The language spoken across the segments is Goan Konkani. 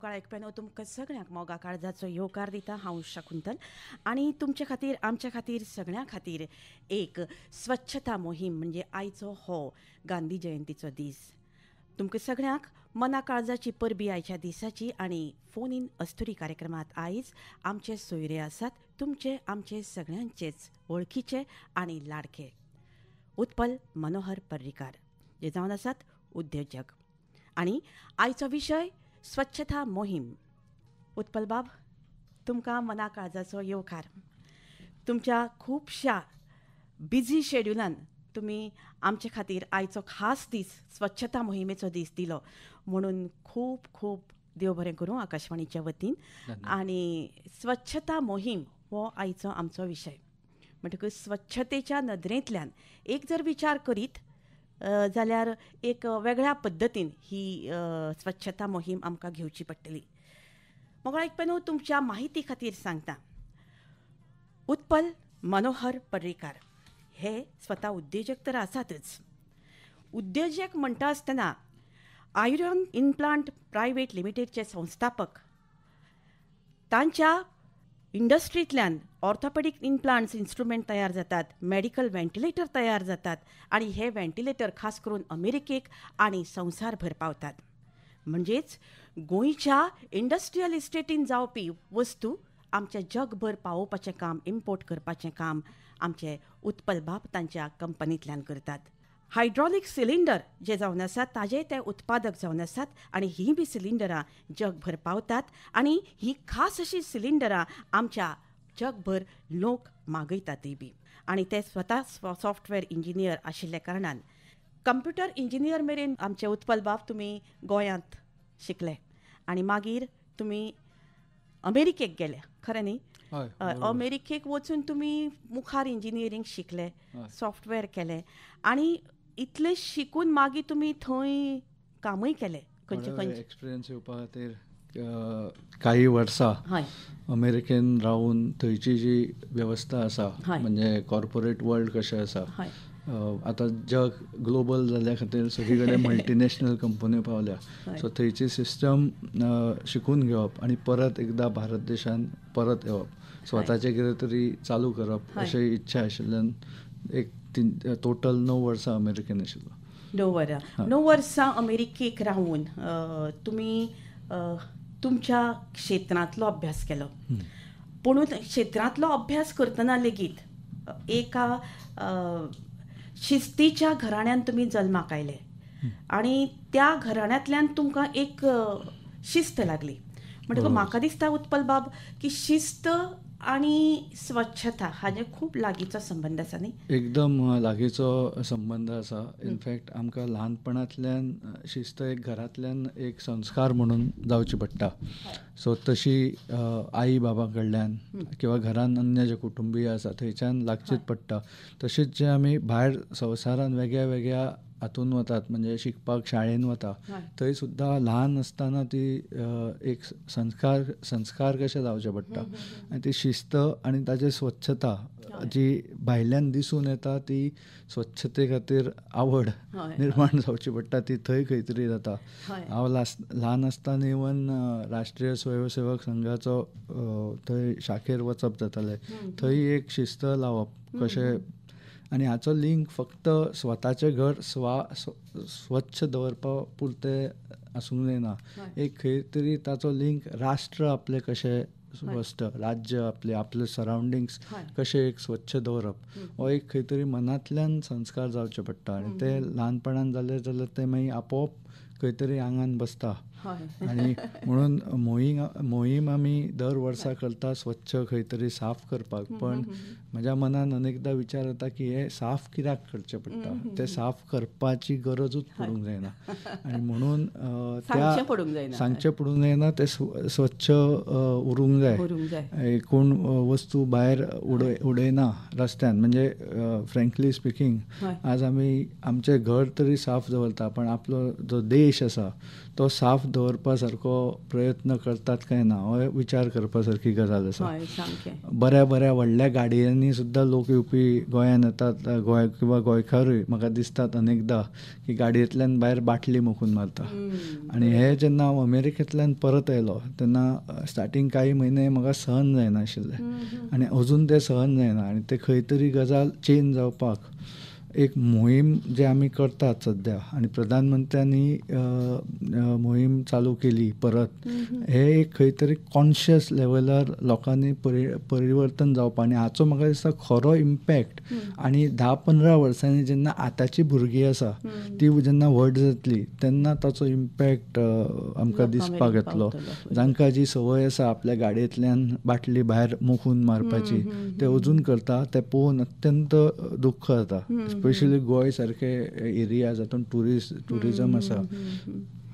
मोगाळ आयकप्यांनो, तुमकां सगळ्यांक मोगा काळजाचो येवकार दिता. हांव शकुंतल आनी तुमचे खातीर, आमच्या खातीर, सगळ्यां खातीर एक स्वच्छता मोहीम म्हणजे आयचो हो गांधी जयंतीचो दीस. तुमकां सगळ्यांक मना काळजाची परबी आयच्या दिसाची. आनी फोन इन अस्तुरी कार्यक्रमांत आयज आमचे सोयरे आसात, तुमचे आमचे सगळ्यांचेच वळखीचे आनी लाडके उत्पल मनोहर पर्रीकार, जे जावन आसात उद्योजक. आनी आयचो विशय स्वच्छता मोहीम. उत्पल बाब, तुमकां मना काळजाचो येवकार. तुमच्या खुबश्या बिझी शेड्युलान तुमी आमचे खातीर आयचो खास दीस, स्वच्छता मोहिमेचो दीस दिलो म्हणून खूब खूब देव बरें करूं आकाशवाणीच्या वतीन. आनी स्वच्छता मोहीम हो आयचो आमचो विशय. म्हणटकच स्वच्छतेच्या नदरेंतल्यान एक जर विचार करीत जाल्यार एक वेगळ्या पद्दतीन ही स्वच्छता मोहीम आमकां घेवची पडटली. मोगाळ आयकप्यांनो, तुमच्या माहिती खातीर सांगता, उत्पल मनोहर पर्रीकार हे स्वता उद्योजक तर आसातच. उद्योजक म्हणटा आसतना आयरन इनप्लांट प्रायव्हेट लिमिटेडचे संस्थापक, तांच्या इंडस्ट्रींतल्यान ऑर्थोपेडीक इम्प्लांट्स इन्स्ट्रुमेंट तयार जातात, मेडिकल व्हेंटिलेटर तयार जातात आनी हे व्हेंटिलेटर खास करून अमेरिकेक आनी संवसारभर पावतात. म्हणजेच गोंयच्या इंडस्ट्रियल इस्टेटीन जावपी वस्तू आमच्या जगभर पावोवपाचें काम, इम्पोर्ट करपाचें काम आमचे उत्पल बाब तांच्या कंपनींतल्यान करतात. हायड्रॉलीक सिलिंडर जे जावन आसात ताजे ते उत्पादक जावन आसात आनी हीं बी सिलिंडरां जगभर पावतात आनी हीं खास अशीं सिलिंडरां आमच्या जगभर लोक मागयतातय बी. आनी ते स्वता सॉफ्टवेअर इंजिनियर आशिल्ल्या कारणान कंप्युटर इंजिनियर मेरेन आमचे उत्पल बाब तुमी गोंयांत शिकले आनी मागीर तुमी अमेरिकेक गेले, खरें न्ही? अमेरिकेक वचून तुमी मुखार इंजिनियरींग शिकले, सॉफ्टवेअर केलें आनी इतलें शिकून मागीर तुमी थंय कामूय केलें. खंयचे खंयचे एक्सपिरियन्स येवपा खातीर काही वर्सां अमेरिकेन रावन थंयची जी वेवस्था आसा, म्हणजे कॉर्पोरेट वर्ल्ड कशें आसा, आतां जग ग्लोबल जाल्ल्या खातीर सगळी कडेन मल्टिनॅशनल कंपन्यो पावल्या, सो थंयची सिस्टम शिकून घेवप आनी परत एकदां भारत देशान परत येवप, स्वताचें कितें तरी चालू करप अशी इच्छा आशिल्ल्यान एक टोटल 9 वर्सां अमेरिकेन आशिल्लो. 9 वर्सां अमेरिकेक रावन तुमी तुमच्या क्षेत्रांतलो अभ्यास केलो. पूण क्षेत्रांतलो अभ्यास करतना लेगीत एका शिस्तीच्या घराण्यान तुमी जल्माक आयले आनी त्या घराण्यांतल्यान तुमकां एक शिस्त लागली. म्हणटकच म्हाका दिसता उत्पल बाब की शिस्त आनी स्वच्छता हाजे खूब लागींचो संबंद आसा न्ही? एकदम लागींचो संबंद आसा. इनफॅक्ट आमकां ल्हानपणांतल्यान शिस्त एक घरांतल्यान एक संस्कार म्हणून जावची पडटा. सो तशी आई बाबा कडल्यान किंवा घरान अन्य जे कुटुंबीय आसा थंयच्यान लागचीच पडटा. तशीच जे आमी भायर संवसारान वेगळ्या वेगळ्या हातून वतात, म्हणजे शिकपाक शाळेन वता, थंय सुद्दां ल्हान आसतना ती एक संस्कार कशे जावचे पडटा आनी ती शिस्त आनी ताची स्वच्छता जी भायल्यान दिसून येता ती स्वच्छते खातीर आवड निर्माण जावची पडटा, ती थंय खंय तरी जाता. हांव ल्हान आसतना इवन राष्ट्रीय स्वयंसेवक संघाचो थंय शाखेर वचप जातालें, थंय एक शिस्त लावप कशें. आनी हाचो लिंक फक्त स्वताचें घर स्वच्छ दवरपा पुरतें आसूंक जायना, एक खंय तरी ताचो लिंक राष्ट्र आपलें कशें स्वस्त, राज्य आपलें, आपले सरावंडिंग्स कशें एक स्वच्छ दवरप, हो एक खंय तरी मनांतल्यान संस्कार जावचे पडटा. आनी ते ल्हानपणान जाले जाल्यार ते मागीर आपोआप खंय तरी आंगान बसता. आनी म्हणून मोहीम आमी दर वर्सा करता स्वच्छ खंय तरी साफ करपाक. पण म्हज्या मनान अनेकदां विचार येता की हे साफ कित्याक करचें पडटा, तें साफ करपाची गरजूच पडूंक जायना. आनी म्हणून त्या सांगचें पडूंक जायना, तें स्वच्छ उरूंक जाय. कोण वस्तू भायर उडयना रस्त्यान, म्हणजे फ्रेंकली स्पिकींग आज आमी आमचें घर तरी साफ दवरता, पण आपलो जो देश आसा तो साफ दवरपा सारको प्रयत्न करतात काय ना हो विचार करपा सारकी गजाल आसा. बऱ्या बऱ्या व्हडल्या गाडयांनी सुद्दां लोक येवपी गोंयांत येतात, गोंय किंवा गोंयकारूय म्हाका दिसतात अनेकदा की गाडयेंतल्यान भायर बाटली मोखून मारता. आनी हे जेन्ना हांव अमेरिकेंतल्यान परत आयलो तेन्ना स्टार्टींग कांय म्हयने म्हाका सहन जायनाशिल्लें आनी अजून तें सहन जायना. आनी ते खंय तरी गजाल चेंज जावपाक एक मोहीम जे आमी करतात सद्या आनी प्रधानमंत्र्यांनी मोहीम चालू केली परत, हे एक खंय तरी कॉन्शियस लेवलार लोकांनी परिवर्तन जावपा आनी हाचो म्हाका दिसता खरो इम्पॅक्ट आनी 10-15 वर्सांनी जेन्ना आतांची भुरगीं आसा ती जेन्ना व्हड जातली तेन्ना ताचो इम्पॅक्ट आमकां दिसपाक येतलो. जांकां जी संवय आसा आपल्या गाडयेंतल्यान बाटली भायर मोखून मारपाची ते अजून करता, ते पळोवन अत्यंत दुख्ख जाता. स्पेशली गोंय सारके एरिया जातून ट्युरिजम आसा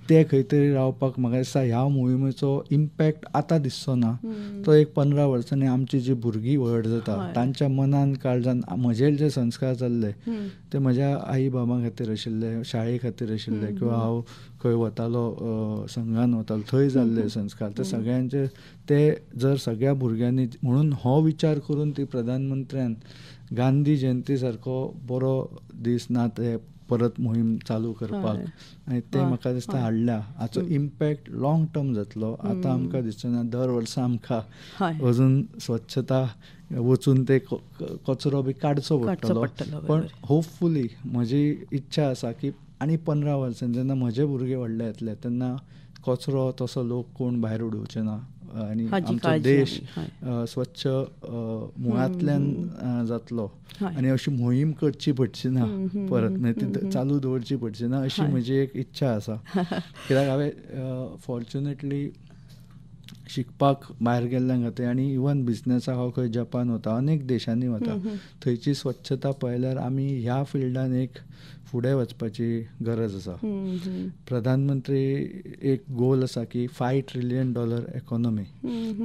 ते खंय तरी रावपाक म्हाका दिसता ह्या मोहिमेचो इम्पॅक्ट आतां दिसचो ना, तो एक 15 वर्सांनी आमची जी भुरगीं व्हड जाता तांच्या मनान काळजान म्हजेर जे संस्कार जाल्ले ते म्हज्या आई बाबा खातीर आशिल्ले, शाळे खातीर आशिल्ले किंवा हांव खंय वतालो संघान वतालो थंय जाल्ले संस्कार ते सगळ्यांचे ते जर सगळ्या भुरग्यांनी म्हणून हो विचार करून ती प्रधानमंत्र्यान गांधी जयंती सारको बरो दीस ना ते परत मोहीम चालू करपाक आनी ते म्हाका दिसता हाडल्या. हाचो इम्पॅक्ट लॉंग टर्म जातलो. आतां आमकां दिसचो ना, दर वर्सा आमकां अजून स्वच्छता वचून ते कचरो बी काडचो पडटलो, पण होपफुली म्हजी इच्छा आसा की आनी 15 वर्सांनी जेन्ना म्हजे भुरगे व्हडले येतले तेन्ना कचरो तसो लोक कोण भायर उडोवचे ना आनी आमचो देश स्वच्छ मुळांतल्यान जातलो आनी अशी मोहीम करची पडची ना परत, म्हणजे ती चालू दवरची पडची ना अशी म्हजी एक इच्छा आसा. कित्याक हांवें फॉर्च्युनेटली शिकपाक भायर गेल्ल्या खातीर आनी इवन बिजनसाक हांव खंय जपान वता, अनेक देशांनी वता, थंयची स्वच्छता पळयल्यार आमी ह्या फिल्डान एक फुडें वचपाची गरज आसा. प्रधानमंत्री एक गोल आसा की $5 ट्रिलियन इकॉनॉमी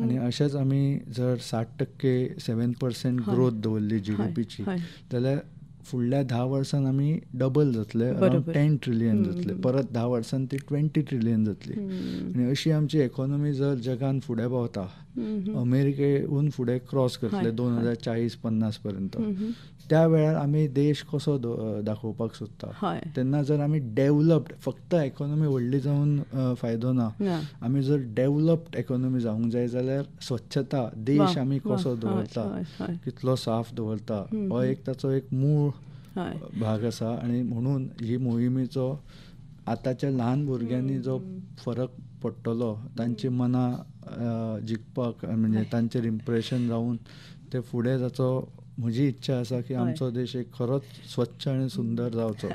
आनी अशेंच आमी जर 60% 7% ग्रोथ दवरली GDPची जाल्यार फुडल्या 10 वर्सान आमी डबल जातले, अरावंड 10 ट्रिलियन जातले, परत 10 वर्सान ती 20 ट्रिलियन जातली. आनी अशी आमची इकॉनॉमी जर जगान फुडें पावता, अमेरिकेहून फुडें क्रॉस करतले 2040-50 पर्यंत, त्या वेळार आमी देश कसो दाखोवपाक सोदता तेन्ना जर आमी डेव्हलप्ड, फक्त इकॉनॉमी व्हडली जावन फायदो ना, आमी जर डेव्हलप्ड इकॉनॉमी जावंक जाय जाल्यार स्वच्छता, देश आमी कसो दवरता, कितलो साफ दवरता हो एक ताचो एक मूळ भाग आसा. आनी म्हणून ही मोहिमेचो आतांच्या ल्हान भुरग्यांनी जो फरक पडटलो, तांची मनां जिखपाक म्हणजे तांचेर इम्प्रेशन जावन ते फुडें जाचो म्हजी इच्छा आसा की आमचो देश एक खरोच स्वच्छ आनी सुंदर जावचो.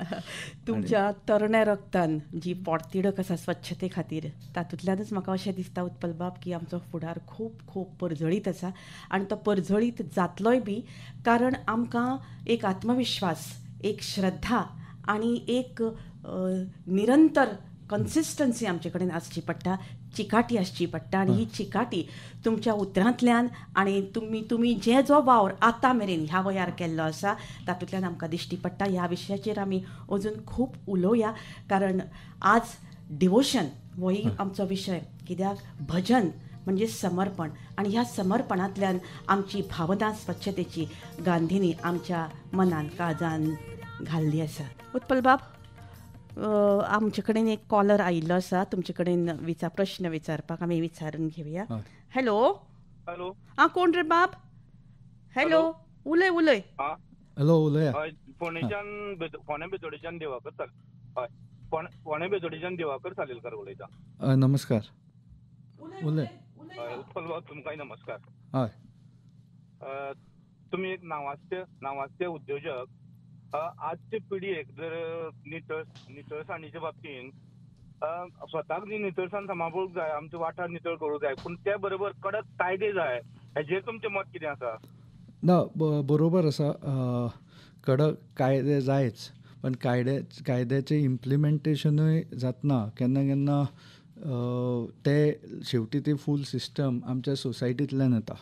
तुमच्या तरण्या रक्तान जी पोटतिडक आसा स्वच्छते खातीर तातूंतल्यानच म्हाका अशें दिसता उत्पल बाब की आमचो फुडार खूब खूब परजळीत आसा आनी तो परजळीत जातलोय बी, कारण आमकां एक आत्मविश्वास, एक श्रद्धा आनी एक निरंतर कन्सिस्टन्सी आमचे कडेन आसची पडटा, चिकाटी आसची पडटा. आनी ही चिकाटी तुमच्या उतरांतल्यान आनी तुमी जे जो वावर आतां मेरेन ह्या वयार केल्लो आसा तातूंतल्यान आमकां दिश्टी पडटा. ह्या विशयाचेर आमी अजून खूब उलोवया, कारण आज डिवोशन होय आमचो विशय, कित्याक भजन म्हणजे समर्पण आनी ह्या समर्पणांतल्यान आमची भावना स्वच्छतेची गांधींनी आमच्या मनान काळजान घाल्ली आसा. उत्पल बाब, आमचे कडेन एक कॉलर आयिल्लो आसा, तुमचे कडेन प्रश्न विचारपाक, आमी विचारून घेवया. हॅलो. हॅलो. आं, कोण रे बाब? हॅलो, उलय उलय. हॅलो, उलय. फोंडेच्यान, फोंड्या बेतोडेच्यान दिवाकर. हय, फोंड्या बेतोडेच्यान दिवाकर सालेलकार उलयता. नमस्कार. उलय. उत्पल बाब, तुमकांय नमस्कार. हय, तुमी एक नांवाजते उद्योजक. आजचे पिढयेक जर नितळसाणीच्या बाबतीन स्वताक जी नितळसाण सांबाळूंक जाय, आमचे वाठार नितळ करूंक जाय, पूण ते बरोबर कडक कायदे जाय, हेजेर तुमचें मत कितें आसा? ना, बरोबर आसा, कडक कायदे जायच, पण कायद्याचें इम्प्लिमेंटेशनूय जातना केन्ना केन्ना ते शेवटी ती फूल सिस्टम आमच्या सोसायटींतल्यान येता.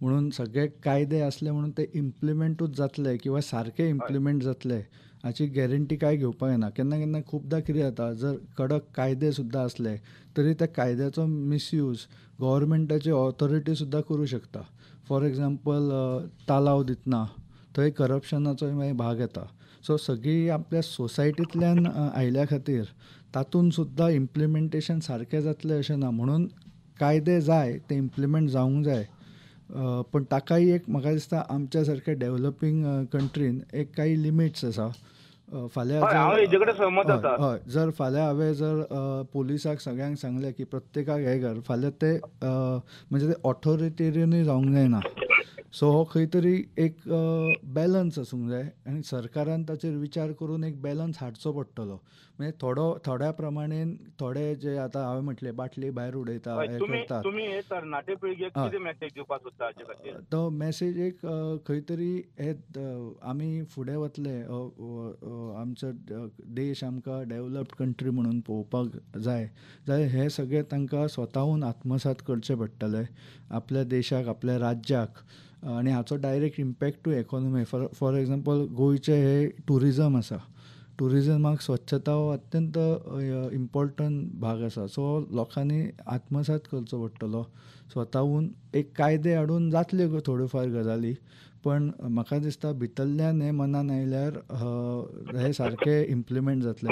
म्हणून सगळे कायदे आसले म्हणून ते इम्प्लिमेंटूच जातले किंवा सारके इम्प्लिमेंट जातले हाची गॅरंटी काय घेवपाक येना. केन्ना केन्ना खुबदां कितें जाता, जर कडक कायदे सुद्दां आसले तरी त्या कायद्याचो मिसयूज गव्हर्मेंटाची ऑथॉरिटी सुद्दां करूं शकता. फॉर एग्जाम्पल तालाव दितना थंय करप्शनाचोय मागीर भाग येता. सो सगळी आपल्या सोसायटींतल्यान आयल्या खातीर तातूंत सुद्दां इम्प्लिमेंटेशन सारकें जातलें अशें ना. म्हणून कायदे जाय, ते इम्प्लिमेंट जावंक जाय, पण ताकाय एक म्हाका दिसता आमच्या सारक्या डेव्हलपींग कंट्रीन एक काही लिमिट्स आसा. फाल्यां हय जर फाल्यां हांवें जर पोलिसाक सगळ्यांक सांगलें की प्रत्येकाक हें कर, फाल्यां ते म्हणजे ते ऑथॉरिटेरियनूय जावंक जायना. सो हो खंय तरी एक बॅलन्स आसूंक जाय आनी सरकारान ताचेर विचार करून एक बॅलन्स हाडचो पडटलो. म्हणजे थोडो थोड्या प्रमाणेन थोडे जे आतां हांवें म्हटलें बाटली भायर उडयता हें करतात, तो मॅसेज एक खंय तरी हे आमी फुडें वतले, आमचो देश आमकां डेव्हलप्ड कंट्री म्हणून पळोवपाक जाय जाल्यार हें सगळें तांकां स्वताहून आत्मसात करचें पडटलें आपल्या देशाक, आपल्या राज्याक. आनी हाचो direct impact to economy. For example गोंयचें हें ट्युरिजम आसा, ट्युरिजमाक स्वच्छता हो अत्यंत इम्पॉर्टंट भाग आसा. सो लोकांनी आत्मसात करचो पडटलो स्वताहून, एक कायदे हाडून जातल्यो थोड्यो फार गजाली, पण म्हाका दिसता भितरल्यान हें मनान आयल्यार हें सारकें इम्प्लिमेंट जातलें.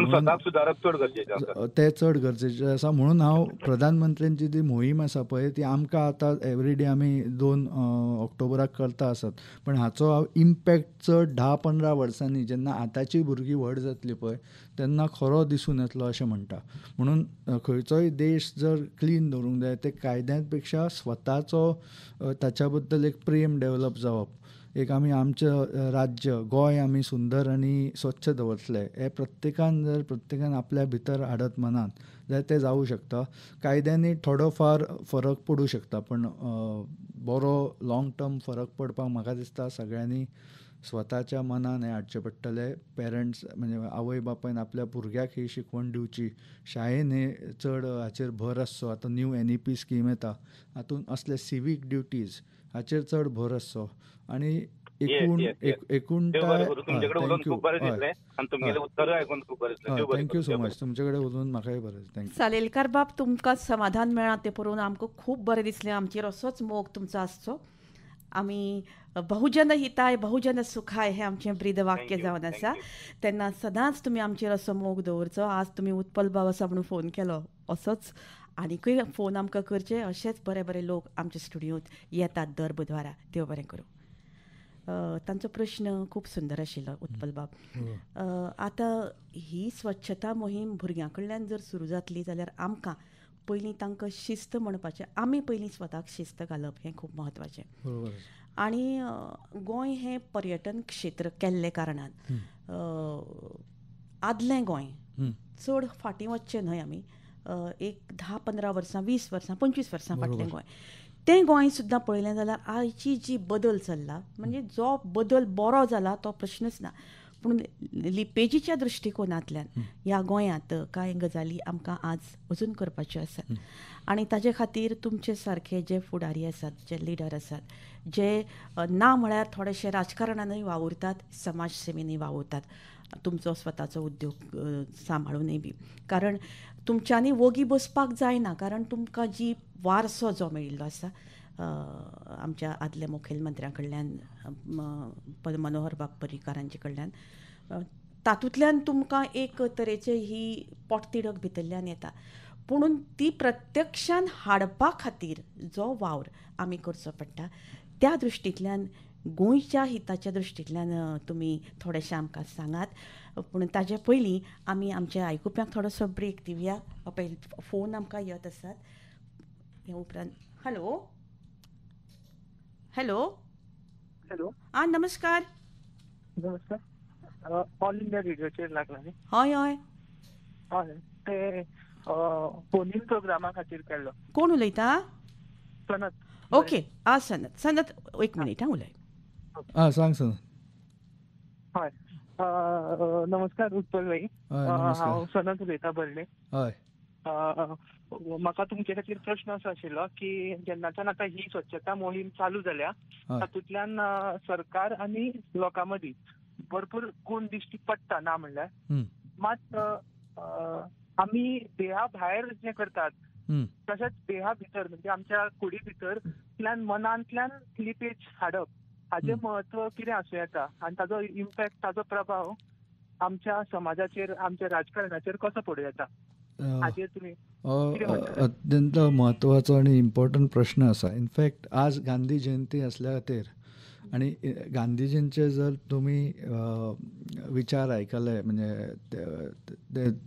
तें चड गरजेचें आसा. म्हणून हांव प्रधानमंत्र्यांची जी मोहीम आसा पळय ती आमकां आतां एवरीडे आमी 2 ऑक्टोबराक करता आसत, पण हाचो हांव इम्पॅक्ट चड 10-15 वर्सांनी जेन्ना आतांची भुरगीं व्हड जातली पळय तेन्ना खरो दिसून येतलो अशें म्हणटा. म्हणून खंयचोय देश जर क्लीन दवरूंक जाय ते कायद्या पेक्षा स्वताचो ताच्या बद्दल एक प्रेम डेव्हलप जावप, एक आमी आमचें राज्य गोंय आमी सुंदर आनी स्वच्छ दवरतले हें प्रत्येकान जर प्रत्येकान आपल्या भितर हाडत मनान जाल्यार तें जावूं शकता. कायद्यांनी थोडो फार फरक पडूं शकता, पण बरो लॉंग टर्म फरक पडपाक म्हाका दिसता सगळ्यांनी स्वताच्या मनान हें हाडचें पडटलें. पेरंट्स म्हणजे आवय बापायन आपल्या भुरग्याक ही शिकवण दिवची, शाळेन हे चड हाचेर भर आसचो. आतां न्यू NEP scheme येता, हातूंत असले सिवीक ड्युटीज हाचेर चड भर आसचो. आनी एकूण एकूण thank you so much, तुमचे कडेन उलोवन म्हाकाय बरें. Thank you. Salelkar बाब, तुमकां समाधान मेळ्ळां तें पळोवन आमकां खूब बरें दिसलें. आमचेर असोच मोग तुमचो आसचो. आमी बहुजन हिताय बहुजन सुखाय हें आमचें ब्रीद वाक्य जावन आसा, तेन्ना सदांच तुमी आमचेर असो मोग दवरचो. आज तुमी उत्पल बाब आसा म्हणून फोन केलो, असोच आनीकूय फोन आमकां करचे. अशेच बरे बरे लोक आमच्या स्टुडियोंत येतात दर बुधवारा. देव बरें करूं. तांचो प्रश्न खूब सुंदर आशिल्लो उत्पल बाब. आतां ही स्वच्छता मोहीम भुरग्यां कडल्यान जर सुरू जातली जाल्यार आमकां पयलीं तांकां शिस्त म्हणपाचें, आमी पयलीं स्वताक शिस्त घालप हें खूब म्हत्वाचें. आनी गोंय हें पर्यटन क्षेत्र केल्ले कारणान आदलें गोंय चड फाटीं वचचें न्हय आमी, एक 10-15 वर्सां, 20 वर्सां, 25 वर्सां फाटलें गोंय, तें गोंय सुद्दां पळयलें जाल्यार आयची जी बदल चल्ला, म्हणजे जो बदल बरो जाला तो प्रश्नच ना, पूण लिपेजीच्या दृश्टिकोनांतल्यान ह्या गोंयांत कांय गजाली आमकां आज अजून करपाच्यो आसात. आनी ताजे खातीर तुमचे सारखे जे फुडारी आसात, जे लिडर आसात, जे ना म्हळ्यार थोडेशे राजकारणानूय वावुरतात, समाजसेवेनूय वावुरतात, तुमचो स्वताचो उद्योग सांबाळूनय बी, कारण तुमच्यांनी वोगी बसपाक जायना, कारण तुमकां जी वारसो जो मेळिल्लो आसा आमच्या आदल्या मुखेलमंत्र्यां कडल्यान, मनोहर बाब पर्रीकारांचे कडल्यान, तातूंतल्यान तुमकां एक तरेचे ही पोटतिडक भितरल्यान येता, पुणून ती प्रत्यक्षान हाडपा खातीर जो वावर आमी करचो पडटा त्या दृश्टींतल्यान, गोंयच्या हिताच्या दृश्टींतल्यान तुमी थोडेशें आमकां सांगात. पूण ताजे पयलीं आमी आमच्या आयकुप्यांक थोडोसो ब्रेक दिवया. पयलीं फोन आमकां येत आसात हे उपरांत. हॅलो हॅलो हॅलो, आं नमस्कार. नमस्कार, ऑल इंडिया रेडियोचेर लागला न्ही? हय हय हय, ते फोन इन प्रोग्रामा खातीर केल्लो. कोण उलयता? सनत. ओके, आं सनत, सनत एक मिनीट आं, उलय. आं सांग सनत. हय नमस्कार उत्पल भाई, हांव सनत उलयता बर्ले. हय म्हाका तुमचे खातीर प्रश्न असो आशिल्लो की जेन्नाच्यान आतां ही स्वच्छता मोहीम चालू जाल्या तातूंतल्यान सरकार आनी लोकां मदीं भरपूर गुण दिश्टी पडटा ना म्हणल्यार, मात आमी देहा भायर जें करतात तशेंच देहा भितर म्हणजे आमच्या कुडी भितर मनांतल्यान क्लिपेज हाडप हाजें म्हत्व कितें आसूं येता आनी ताजो इम्पॅक्ट, ताजो प्रभाव आमच्या समाजाचेर, आमच्या राजकारणाचेर कसो पडूं येता हाजेर तुमी अत्यंत म्हत्वाचो आनी इम्पॉर्टंट प्रश्न आसा. इनफॅक्ट आज गांधी जयंती आसल्या खातीर आनी गांधीजींचे जर तुमी विचार आयकले म्हणजे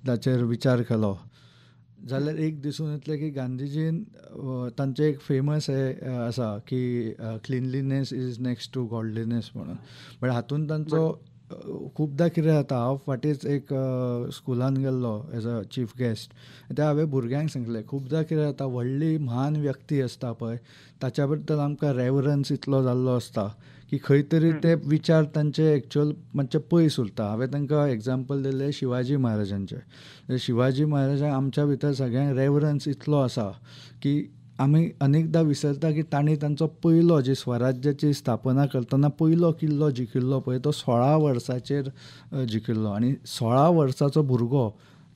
ताचेर विचार केलो जाल्यार एक दिसून येतलें की गांधीजीन तांचें एक फेमस हें आसा की cleanliness is next to godliness म्हणून. बट हातून तांचो खुबदां कितें जाता, हांव फाटींच एक स्कुलान गेल्लो एज अ चीफ गेस्ट, त्या हांवें भुरग्यांक सांगलें खुबदां कितें जाता व्हडली म्हान व्यक्ती आसता पळय ताच्या बद्दल आमकां रेवरन्स इतलो जाल्लो आसता की खंय तरी ते विचार तांचे एक्चुअल मातशे पयस उरता. हांवें तांकां एग्जाम्पल दिलें शिवाजी महाराजांचें. शिवाजी महाराजांक आमच्या भितर सगळ्यांक रेवरन्स इतलो आसा की आमी अनेकदां विसरता की तांणी तांचो पयलो जी स्वराज्याची स्थापना करतना पयलो किल्लो जिखिल्लो पळय तो 16 वर्सांचेर जिखिल्लो आनी 16 वर्सांचो भुरगो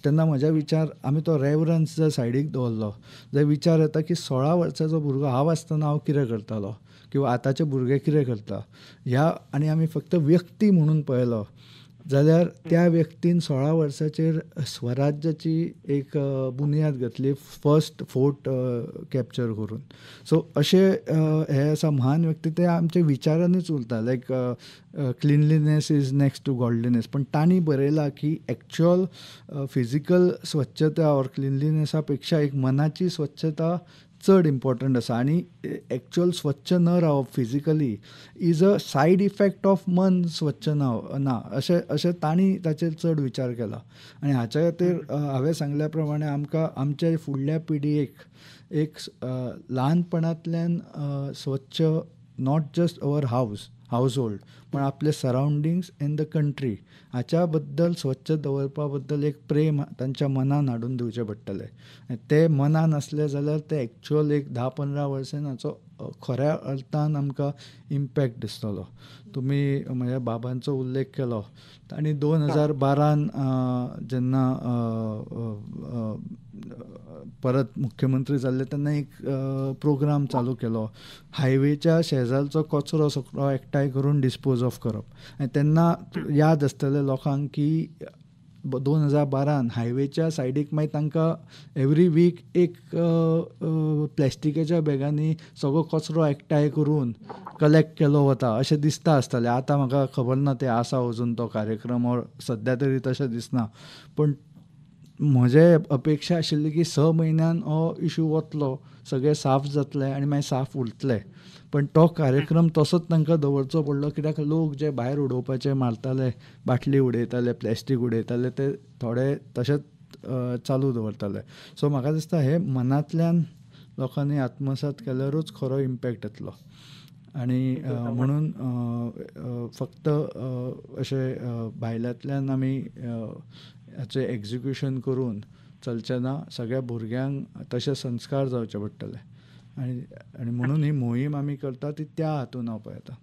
तेन्ना म्हज्या विचार आमी तो रेवरन्स जर सायडीक दवरलो जाल्यार विचार येता की 16 वर्सांचो भुरगो हांव आसतना हांव कितें करतालो किंवा आतांचे भुरगे कितें करता ह्या, आनी आमी फक्त व्यक्ती म्हणून पळयलो जाल्यार त्या व्यक्तीन 16 वर्सांचेर स्वराज्याची एक बुन्याद घातली फर्स्ट फोर्ट कॅप्चर करून. सो अशे हे आसा म्हान व्यक्ती ते आमच्या विचारांनीच उरता, like cleanliness is next to godliness. पण तांणी बरयलां की एक्चुअल फिजिकल स्वच्छता ऑर क्लिनलिनेसा पेक्षा एक मनाची स्वच्छता चड इम्पॉर्टंट आसा आनी एक्चुअल स्वच्छ न रावप physically is a side effect of मन स्वच्छ ना अशें अशें तांणी ताचेर चड विचार केला. आनी हाच्या खातीर हांवें सांगल्या प्रमाणे आमकां आमच्या फुडल्या पिढयेक एक ल्हानपणांतल्यान स्वच्छ not just our household पण आपले सरावंडिंग्स इन the country हाच्या बद्दल स्वच्छ दवरपा बद्दल एक प्रेम तांच्या मनान हाडून दिवचें पडटलें. ते मनान आसलें जाल्यार ते एक्चुअल एक 10-15 वर्सां हाचो खऱ्या अर्थान आमकां इम्पॅक्ट दिसतलो. तुमी म्हज्या बाबांचो उल्लेख केलो, तांणी 2012 जेन्ना परत मुख्यमंत्री जाल्ले तेन्ना एक प्रोग्राम चालू केलो, हायवेच्या शेजारचो कचरो सगळो एकठांय करून डिस्पोज ऑफ करप. आनी तेन्ना याद आसतलें लोकांक की 2012 हायवेच्या सायडीक मागीर तांकां एवरी वीक एक प्लॅस्टिकाच्या बॅगांनी सगळो कचरो एकठांय करून कलेक्ट केलो वता अशें दिसता आसतलें. आतां म्हाका खबर ना तें आसा अजून तो कार्यक्रम ऑर सद्या तरी तशें दिसना, पूण म्हजे अपेक्षा आशिल्ली की 6 म्हयन्यान हो इशू वतलो, सगळें साफ जातलें आनी मागीर साफ उरतलें. पण तो कार्यक्रम तसोच तांकां दवरचो पडलो कित्याक लोक जे भायर उडोवपाचे मारताले, बाटली उडयताले, प्लॅस्टीक उडयताले, ते थोडे तशेंच चालू दवरताले. सो म्हाका दिसता हे मनांतल्यान लोकांनी आत्मसात केल्यारूच खरो इम्पॅक्ट येतलो. आनी म्हणून फक्त अशें भायल्यांतल्यान आमी हाचें एक्जिक्युशन करून चलचें ना, सगळ्या भुरग्यांक तशे संस्कार जावचे पडटले आनी आनी म्हणून ही मोहीम आमी करता ती त्या हातून हांव पळयता.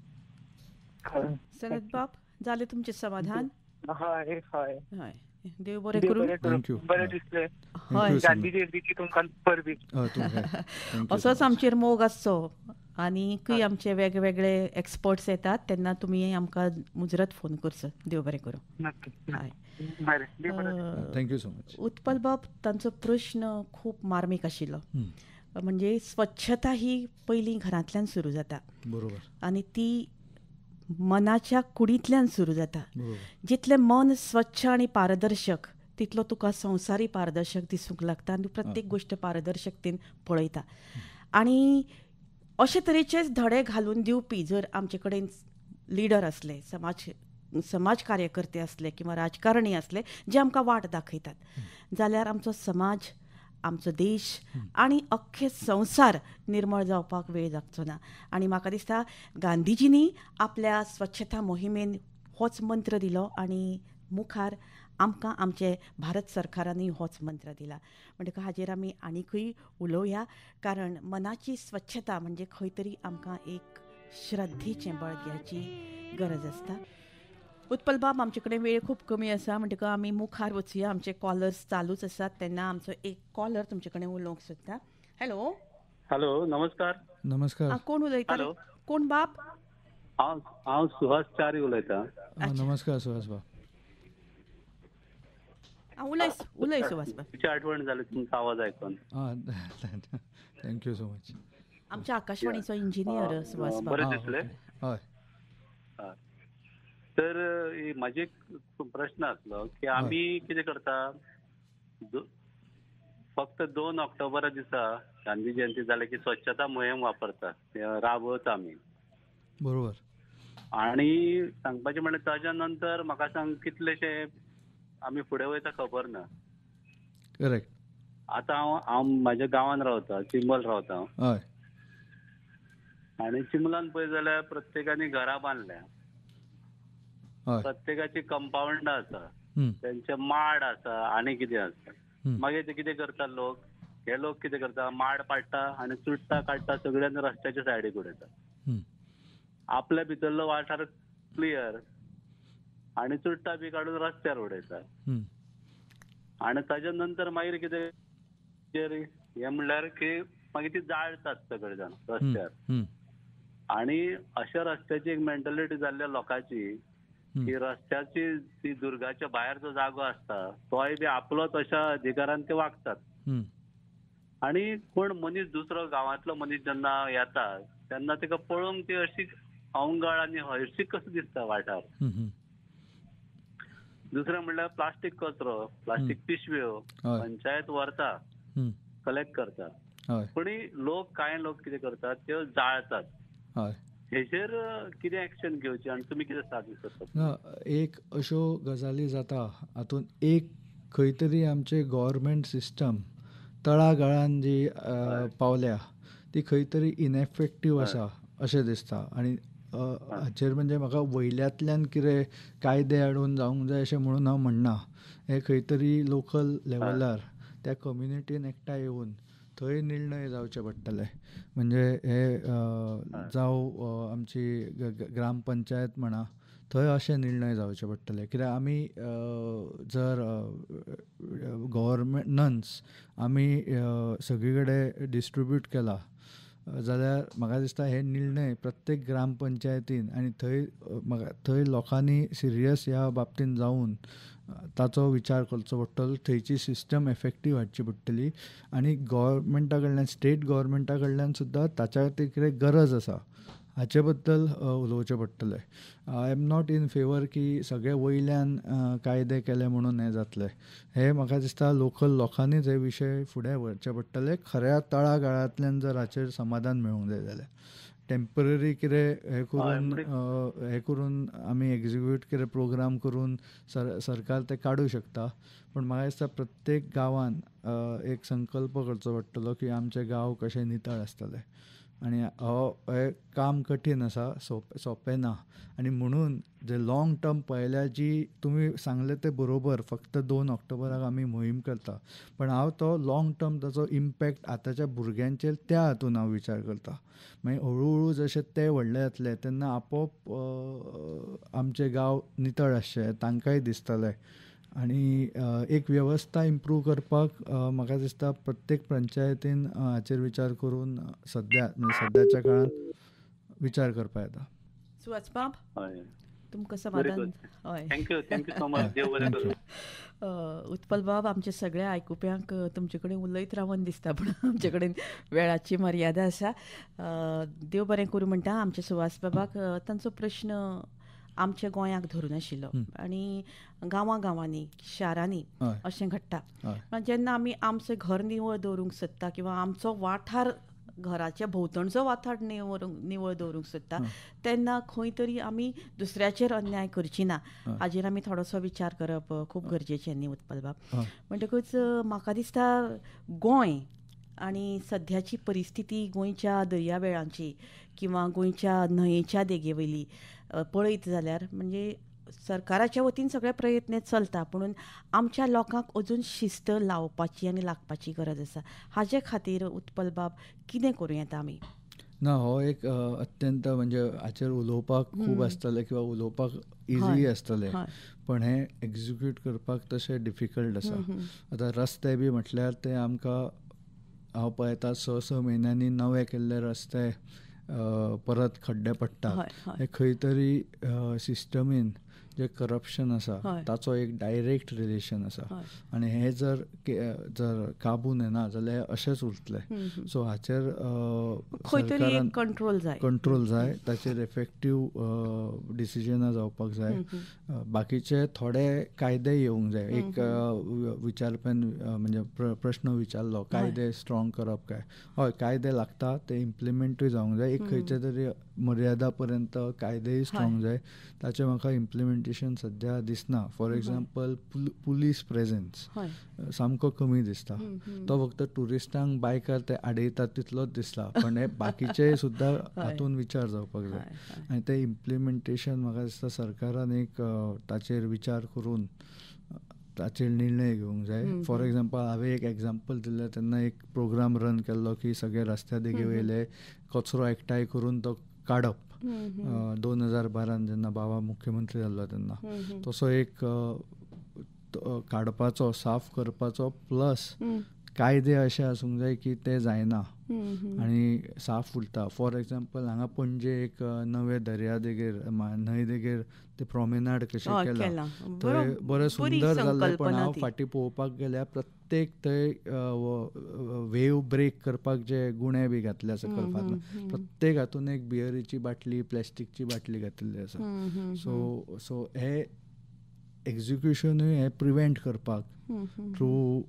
शरद बाब, जालें तुमचें समाधान? हय हय हय, देव बरें करूं. Thank you. बरें दिसलें. हय, गांधी जयंतीची तुमकां परबीं. असोच आमचेर मोग आसचो आनीकय आमचे वेगवेगळे एक्सपर्ट्स येतात तेन्ना तुमी आमकां मुजरत फोन करचो. देव बरें करूं. हय, thank you so much. Utpal बाब, तांचो प्रश्न खूब मार्मीक आशिल्लो. म्हणजे स्वच्छता ही पयलीं घरांतल्यान सुरू जाता, बरोबर, आनी ती मनाच्या कुडींतल्यान सुरू जाता. जितलें मन स्वच्छ आनी पारदर्शक तितलो तुका संवसारी पारदर्शक दिसूंक लागता आनी प्रत्येक गोश्ट पारदर्शकतेन पळयता. आनी अशे तरेचेच धडे घालून दिवपी जर आमचे कडेन लिडर आसले, समाज कार्यकर्ते आसले किंवा राजकारणी आसले जे आमकां वाट दाखयतात जाल्यार आमचो समाज, आमचो देश आनी अख्खे संवसार निर्मळ जावपाक वेळ लागचो ना. आनी म्हाका दिसता गांधीजींनी आपल्या स्वच्छता मोहिमेन होच मंत्र दिलो आनी मुखार आमकां आमचे भारत सरकारानूय होच मंत्र दिला. म्हणटकच हाजेर आमी आनीकूय उलोवया, कारण मनाची स्वच्छता म्हणजे खंय तरी आमकां एक श्रद्धेचें बळग्याची गरज आसता. उत्पल बाब, आमचे कडेन वेळ खूब कमी आसा, म्हणटकच आमी मुखार वचुया. आमचे कॉलर्स चालूच आसात, तेन्ना आमचो एक कॉलर तुमचे कडेन उलोवंक सोदता. हॅलो. हॅलो, नमस्कार. नमस्कार. कोण उलयता? कोण बाब? हांव सुहास च्यारी उलयतां. नमस्कार सुहास बाब. उलय उलय सुहास बाब. तुमची आठवण जाली तुमचा आवाज ऐकून. Thank you so much. आमच्या आकाशवाणीचो इंजिनियर सुहास बाब. बरें दिसलें. हय. तर म्हाजे एक प्रश्न आसलो की आमी कितें करता, फक्त 2 ऑक्टोबरा दिसा गांधी जयंती जाली की स्वच्छता मोहीम वापरता, राबयता आमी. बरोबर. आणि सांगपाचें म्हणल्यार ताज्या नंतर म्हाका सांग कितलेशे आमी फुडें वयता खबर ना. करेक्ट. आतां हांव म्हाज्या गांवान रावता, चिंबल रावता. हय. आनी चिंबलान पळय जाल्यार प्रत्येकानी घरां बांदल्या, प्रत्येकाची कंपावंड आसा, तेंचे माड आसा आनी कितें आसा. मागीर ते कितें करता लोक, हे लोक कितें करता, माड पाडटा आनी चुडटा काडटा सगळ्यांनी रस्त्याच्या सायडीक उडयता. आपल्या भितरलो वाठार क्लियर आनी चुडटा बी काडून रस्त्यार उडयता. आनी ताज्या नंतर मागीर कितें हें म्हणल्यार की मागीर ती जाळटात सगळे जाण रस्त्यार. आनी अशा रस्त्याची एक मेंटलिटी जाल्ल्या लोकांची की रस्त्याची ती दुर्गाच्या भायर जो जागो आसता तोय बी आपलोच अशा अधिकारान ते वागतात. आनी कोण मनीस दुसरो गांवांतलो मनीस जेन्ना येता तेन्ना ताका पळोवंक ती अशी अवंगळ आनी हळशीक कसो दिसता वाठार. दुसरें म्हणल्यार प्लास्टीक कचरो, प्लास्टीक पिशव्यो पंचायत व्हरता, कलेक्ट करता, पूण लोक कांय लोक कितें करतात त्यो जाळतात. हेचेर कितें एक्शन घेवचें आनी तुमी कितें सादूर करतात? ना, एक अश्यो गजाली जाता हातूंत एक खंय तरी आमचे गव्हर्मेंट सिस्टम तळागाळान जी पावल्या ती खंय तरी इनएफेक्टीव आसा अशें दिसता. आनी हाचेर म्हणजे म्हाका वयल्यांतल्यान कितें कायदे हाडून जावंक जाय अशें म्हणून हांव म्हणना. हें खंय तरी लोकल लेवलार त्या कम्युनिटीन एकठांय येवन थंय निर्णय जावचे पडटले. म्हणजे हे जावं आमची ग्रामपंचायत म्हणा, थंय अशे निर्णय जावचे पडटले. कित्याक आमी जर गव्हर्नन्स आमी सगळी कडेन डिस्ट्रिब्यूट केला जाल्यार म्हाका दिसता हे निर्णय प्रत्येक ग्रामपंचायतीन आनी थंय म्हाका थंय लोकांनी सिरियस ह्या बाबतीन जावन ताचो विचार करचो पडटलो. थंयची सिस्टम एफेक्टीव हाडची पडटली आनी गव्हर्मेंटा कडल्यान, स्टेट गव्हर्मेंटा कडल्यान सुद्दां ताच्या खातीर कितें गरज आसा हाचे बद्दल उलोवचें पडटलें. I am not in favour की सगळे वयल्यान कायदे केले म्हणून हें जातलें. हें म्हाका दिसता लोकल लोकांनीच हे विशय फुडें व्हरचे पडटले. खऱ्या तळागाळांतल्यान जर हाचेर समाधान मेळूंक जाय जाल्यार टेम्पररी कितें हें करून हें करून आमी एक्जिक्यूट कितें प्रोग्राम करून सरकार ते काडूं शकता. पूण म्हाका दिसता प्रत्येक गांवान एक संकल्प करचो पडटलो की आमचे गांव कशे नितळ आसतले. आनी हो हें काम कठीण आसा, सोंपें ना. आनी म्हणून जे लाँग टर्म पळयल्यार जी तुमी सांगलें तें बरोबर, फक्त 2 ऑक्टोबराक आमी मोहीम करता, पण हांव तो लाँग टर्म ताचो इम्पॅक्ट आतांच्या भुरग्यांचेर त्या हातून हांव विचार करता. मागीर हळू हळू जशे ते व्हडले जातले तेन्ना आपोआप आमचे गांव नितळ आसचे तांकांय दिसतलें. आनी एक वेवस्था इम्प्रूव करपाक म्हाका दिसता प्रत्येक पंचायतीन हाचेर विचार करून सद्या सद्याच्या काळांत विचार करपाक येता. सुहास बाब, तुमकां समाधान? हय, thank you, thank you so much. देव बरें करूं. उत्पल बाब, आमच्या सगळ्या आयकुप्यांक तुमचे कडेन उलयत रावन दिसता, पूण आमचे कडेन वेळाची मर्यादा आसा. देव बरें करूं म्हणटा आमच्या सुहास बाबाक. तांचो प्रश्न आमच्या गोंयाक धरून आशिल्लो आनी गांवां गांवांनी, शारांनी अशें घडटा. जेन्ना आमी आमचें घर निवळ दवरूंक सोदता किंवा आमचो वाठार, घराच्या भोंवतणचो वाठार निवळ दवरूंक सोदता तेन्ना खंय तरी आमी दुसऱ्याचेर अन्याय करची ना हाजेर आमी थोडोसो विचार करप खूब गरजेचें न्ही उत्पल बाब? म्हणटकूच म्हाका दिसता गोंय आनी सद्याची परिस्थिती गोंयच्या दर्यावेळांची किंवा गोंयच्या न्हंयेच्या देगेवयली पळयत जाल्यार म्हणजे सरकाराच्या वतीन सगळे प्रयत्न चलता, पूण आमच्या लोकांक अजून शिस्त लावपाची आनी लागपाची गरज आसा. हाजे खातीर उत्पल बाब कितें करूं येता आमी? ना, हो एक अत्यंत म्हणजे हाचेर उलोवपाक खूब आसतलें किंवा उलोवपाक इजी आसतलें, पण हें एक्झिक्यूट करपाक तशें डिफिकल्ट आसा. आतां रस्ते बी म्हटल्यार ते आमकां हांव पळयता 6-6 म्हयन्यांनी नवे केल्ले रस्ते परत खड्डे पडटात. हे खंय तरी सिस्टमीन जे करप्शन आसा ताचो एक डायरेक्ट रिलेशन आसा आनी हे जर जर काबून येना जाल्यार अशेंच उरतलें. सो हाचेर सरकारान कंट्रोल जाय, ताचेर इफेक्टीव डिसिजनां जावपाक जाय. बाकीचे थोडे कायदे येवंक जाय. एक विचारप्यान म्हणजे प्रश्न विचारलो, कायदे स्ट्रॉंग करप काय? हय, कायदे लागता, ते इम्प्लिमेंटूय जावंक जाय. एक खंयचे तरी मर्यादा पर्यंत कायदेय स्ट्रॉंग जाय. ताचें म्हाका इम्प्लिमेंटेशन सद्या दिसना. फॉर एग्जाम्पल, पुलीस प्रेझेन्स सामको कमी दिसता. तो फक्त ट्युरिस्टांक बायकार ते आडयतात तितलोच दिसता, पण हे बाकीचे सुद्दां हातून विचार जावपाक जाय. आनी ते इम्प्लिमेंटेशन म्हाका दिसता सरकारान एक ताचेर विचार करून ताचेर निर्णय घेवंक जाय. फॉर एग्जाम्पल, हांवें एक एग्जाम्पल दिलें तेन्ना एक प्रोग्राम रन केल्लो की सगळे रस्त्या देगे वयले कचरो एकठांय करून तो काडप. 2012 जेन्ना बाबा मुख्यमंत्री जाल्लो तेन्ना तसो एक काडपाचो, साफ करपाचो, प्लस कायदे अशे आसूंक जाय की ते जायना आनी साफ उरता. फॉर एग्जाम्पल, हांगा पणजे एक नवे दर्या देगेर, न्हंय देगेर ते प्रोमेनाड कशें केलां, थंय बरें सुंदर जालें. पण हांव फाटीं पळोवपाक गेल्यार प्रत्येक थंय वेव ब्रेक करपाक जे गुणे बी घातले आसा कल्पांत, प्रत्येक हातून एक बियरीची बाटली, प्लॅस्टिकची बाटली घातिल्ली आसा. सो सो हे एक्झिक्युशनूय हे प्रिवेंट करपाक थ्रू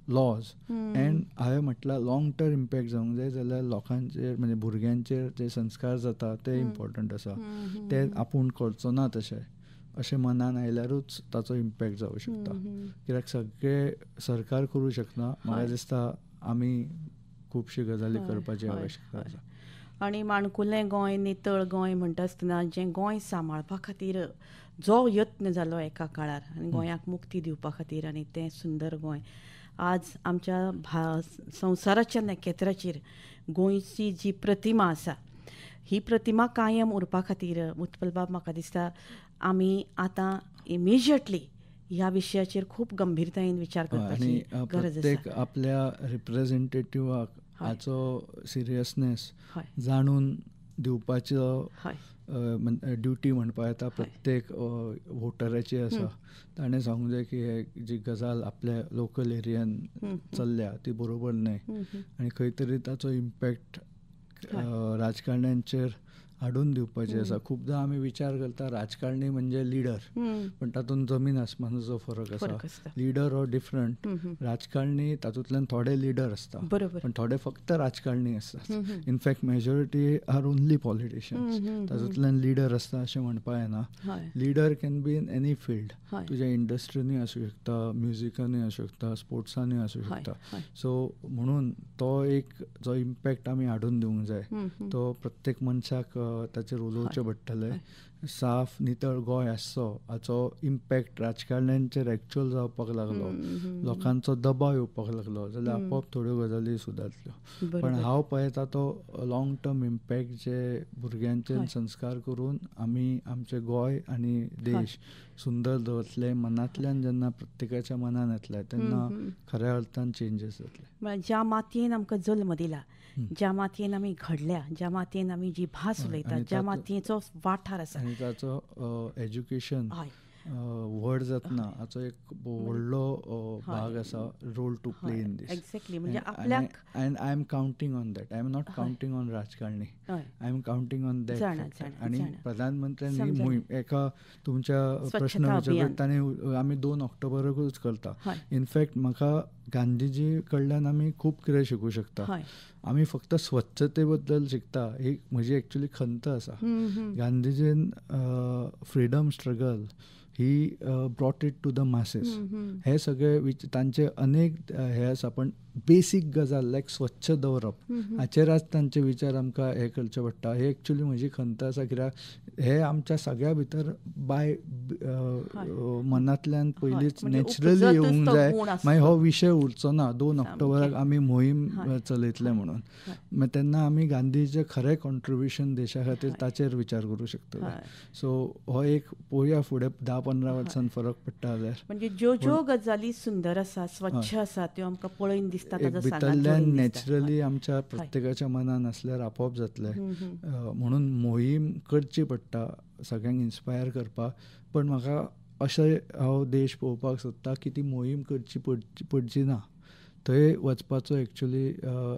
लॉज. एंड हांवें म्हटल्यार लॉंग टर्म इम्पॅक्ट जावंक जाय जाल्यार लोकांचेर म्हणजे भुरग्यांचेर जे संस्कार जाता ते इम्पॉर्टंट आसा. ते आपूण करचो ना तशें अशें मनान आयल्यारूच ताचो इम्पॅक्ट जावं शकता. कित्याक सगळें सरकार करूं शकना. म्हाका दिसता आमी खुबशी गजाली करपाची आवश्यकता आसा. आनी माणकुलें गोंय, नितळ गोंय म्हणटा आसतना जें गोंय सांबाळपा खातीर जो यत्न जालो एका काळार आनी गोंयाक मुक्ती दिवपा खातीर, आनी तें सुंदर गोंय आज आमच्या संवसाराच्या नखेत्राचेर गोंयची जी प्रतिमा आसा, ही प्रतिमा कायम उरपा खातीर उत्पल बाब म्हाका दिसता आमी आतां इमिजिएटली ह्या विशयाचेर खूब गंभीरतायेन विचार करपाची गरज आसा. प्रत्येक आपल्या रिप्रेझेंटेटिव्हाक हाचो सिरियसनेस जाणून दिवपाचो ड्युटी म्हणपा येता प्रत्येक वोटराची आसा. ताणें सांगूंक जाय की हे जी गजाल आपल्या लोकल एरियान चल्ल्या ती बरोबर न्हय आनी खंय तरी ताचो इम्पॅक्ट राजकारण्यांचेर हाडून दिवपाची आसा. खुबदां आमी विचार करता राजकारणी म्हणजे लिडर, पण तातूंत जमीन आसमानाचो फरक आसा. लिडर हो डिफरंट, राजकारणी तातूंतल्यान थोडे लिडर आसता, पण थोडे फक्त राजकारणी आसतात. In fact majority are only politicians. तातूंतल्यान लिडर आसता अशें म्हणपा येना. Leader can be in any field. तुज्या इंडस्ट्रीनूय आसूं शकता, म्युजिकानूय आसूं शकता, स्पोर्ट्सानूय आसूं शकता. सो म्हणून तो एक जो इम्पॅक्ट आमी हाडून दिवंक जाय तो प्रत्येक मनशाक ताचेर उलोवचें पडटलें. साफ नितळ गोंय आसचो हाचो इम्पॅक्ट राजकारण्यांचेर एक्चुअल जावपाक लागलो, लोकांचो दबाव येवपाक लागलो जाल्यार आपोआप थोड्यो गजाली सुदारतल्यो. पण हांव पळयता तो लॉंग टर्म इम्पॅक्ट जे भुरग्यांचेर संस्कार करून आमी आमचें गोंय आनी देश सुंदर दवरतले, मनांतल्यान जेन्ना प्रत्येकाच्या मनान येतले तेन्ना खऱ्या अर्थान चेंजीस जातले. ज्या मातयेन आमकां जल्म दिला, ज्या मातयेन आमी घडल्या, ज्या मातयेन आमी जी भास उलयता, ज्या मातयेचो वाठार आसा आनी ताचो एज्युकेशन व्हड जातना हाचो एक व्हडलो भाग आसा, role to play in this. Exactly, म्हणजे आपल्याक. And I am counting on that. I am not counting on राजकारणी, I am counting on that. आनी प्रधानमंत्र्यांनी मोहीम एका तुमच्या प्रश्न विचारलो ताणें, आमी 2 ऑक्टोबराकूच करता. इनफॅक्ट म्हाका गांधीजी कडल्यान आमी खूब कितें शिकूं शकता. आमी फक्त स्वच्छते बद्दल शिकता ही म्हजी एक्चुअली खंत आसा. गांधीजीन freedom struggle he brought it to the masses. हे सगळे तांचे अनेक हे आसा, पण बेसीक गजाल लायक स्वच्छ दवरप हाचेर आज तांचे विचार आमकां हें करचें पडटा. हे एक्चुली म्हजी खंत आसा कित्याक हे आमच्या सगळ्या भितर बाय मनांतल्यान पयलींच नॅचरली येवंक जाय. मागीर हो विशय उरचो ना. 2 ऑक्टोबराक आमी मोहीम चलयतले म्हणून मागीर तेन्ना आमी गांधीचें खरें कॉन्ट्रिब्युशन देशा खातीर ताचेर विचार करूं शकतले. सो हो एक पळोवया फुडें 10-15 वर्सां फरक पडटा जाल्यार. म्हणजे ज्यो ज्यो गजाली सुंदर आसा, स्वच्छ आसा, त्यो आमकां पळयन दिसता. भितरल्यान नॅचरली आमच्या प्रत्येकाच्या मनान आसल्यार आपोआप जातलें. म्हणून मोहीम करची पडटा सगळ्यांक इन्स्पायर करपाक. पण म्हाका अशें हांव देश पळोवपाक सोदता की ती मोहीम करची पडची ना. थंय वचपाचो एक्चुली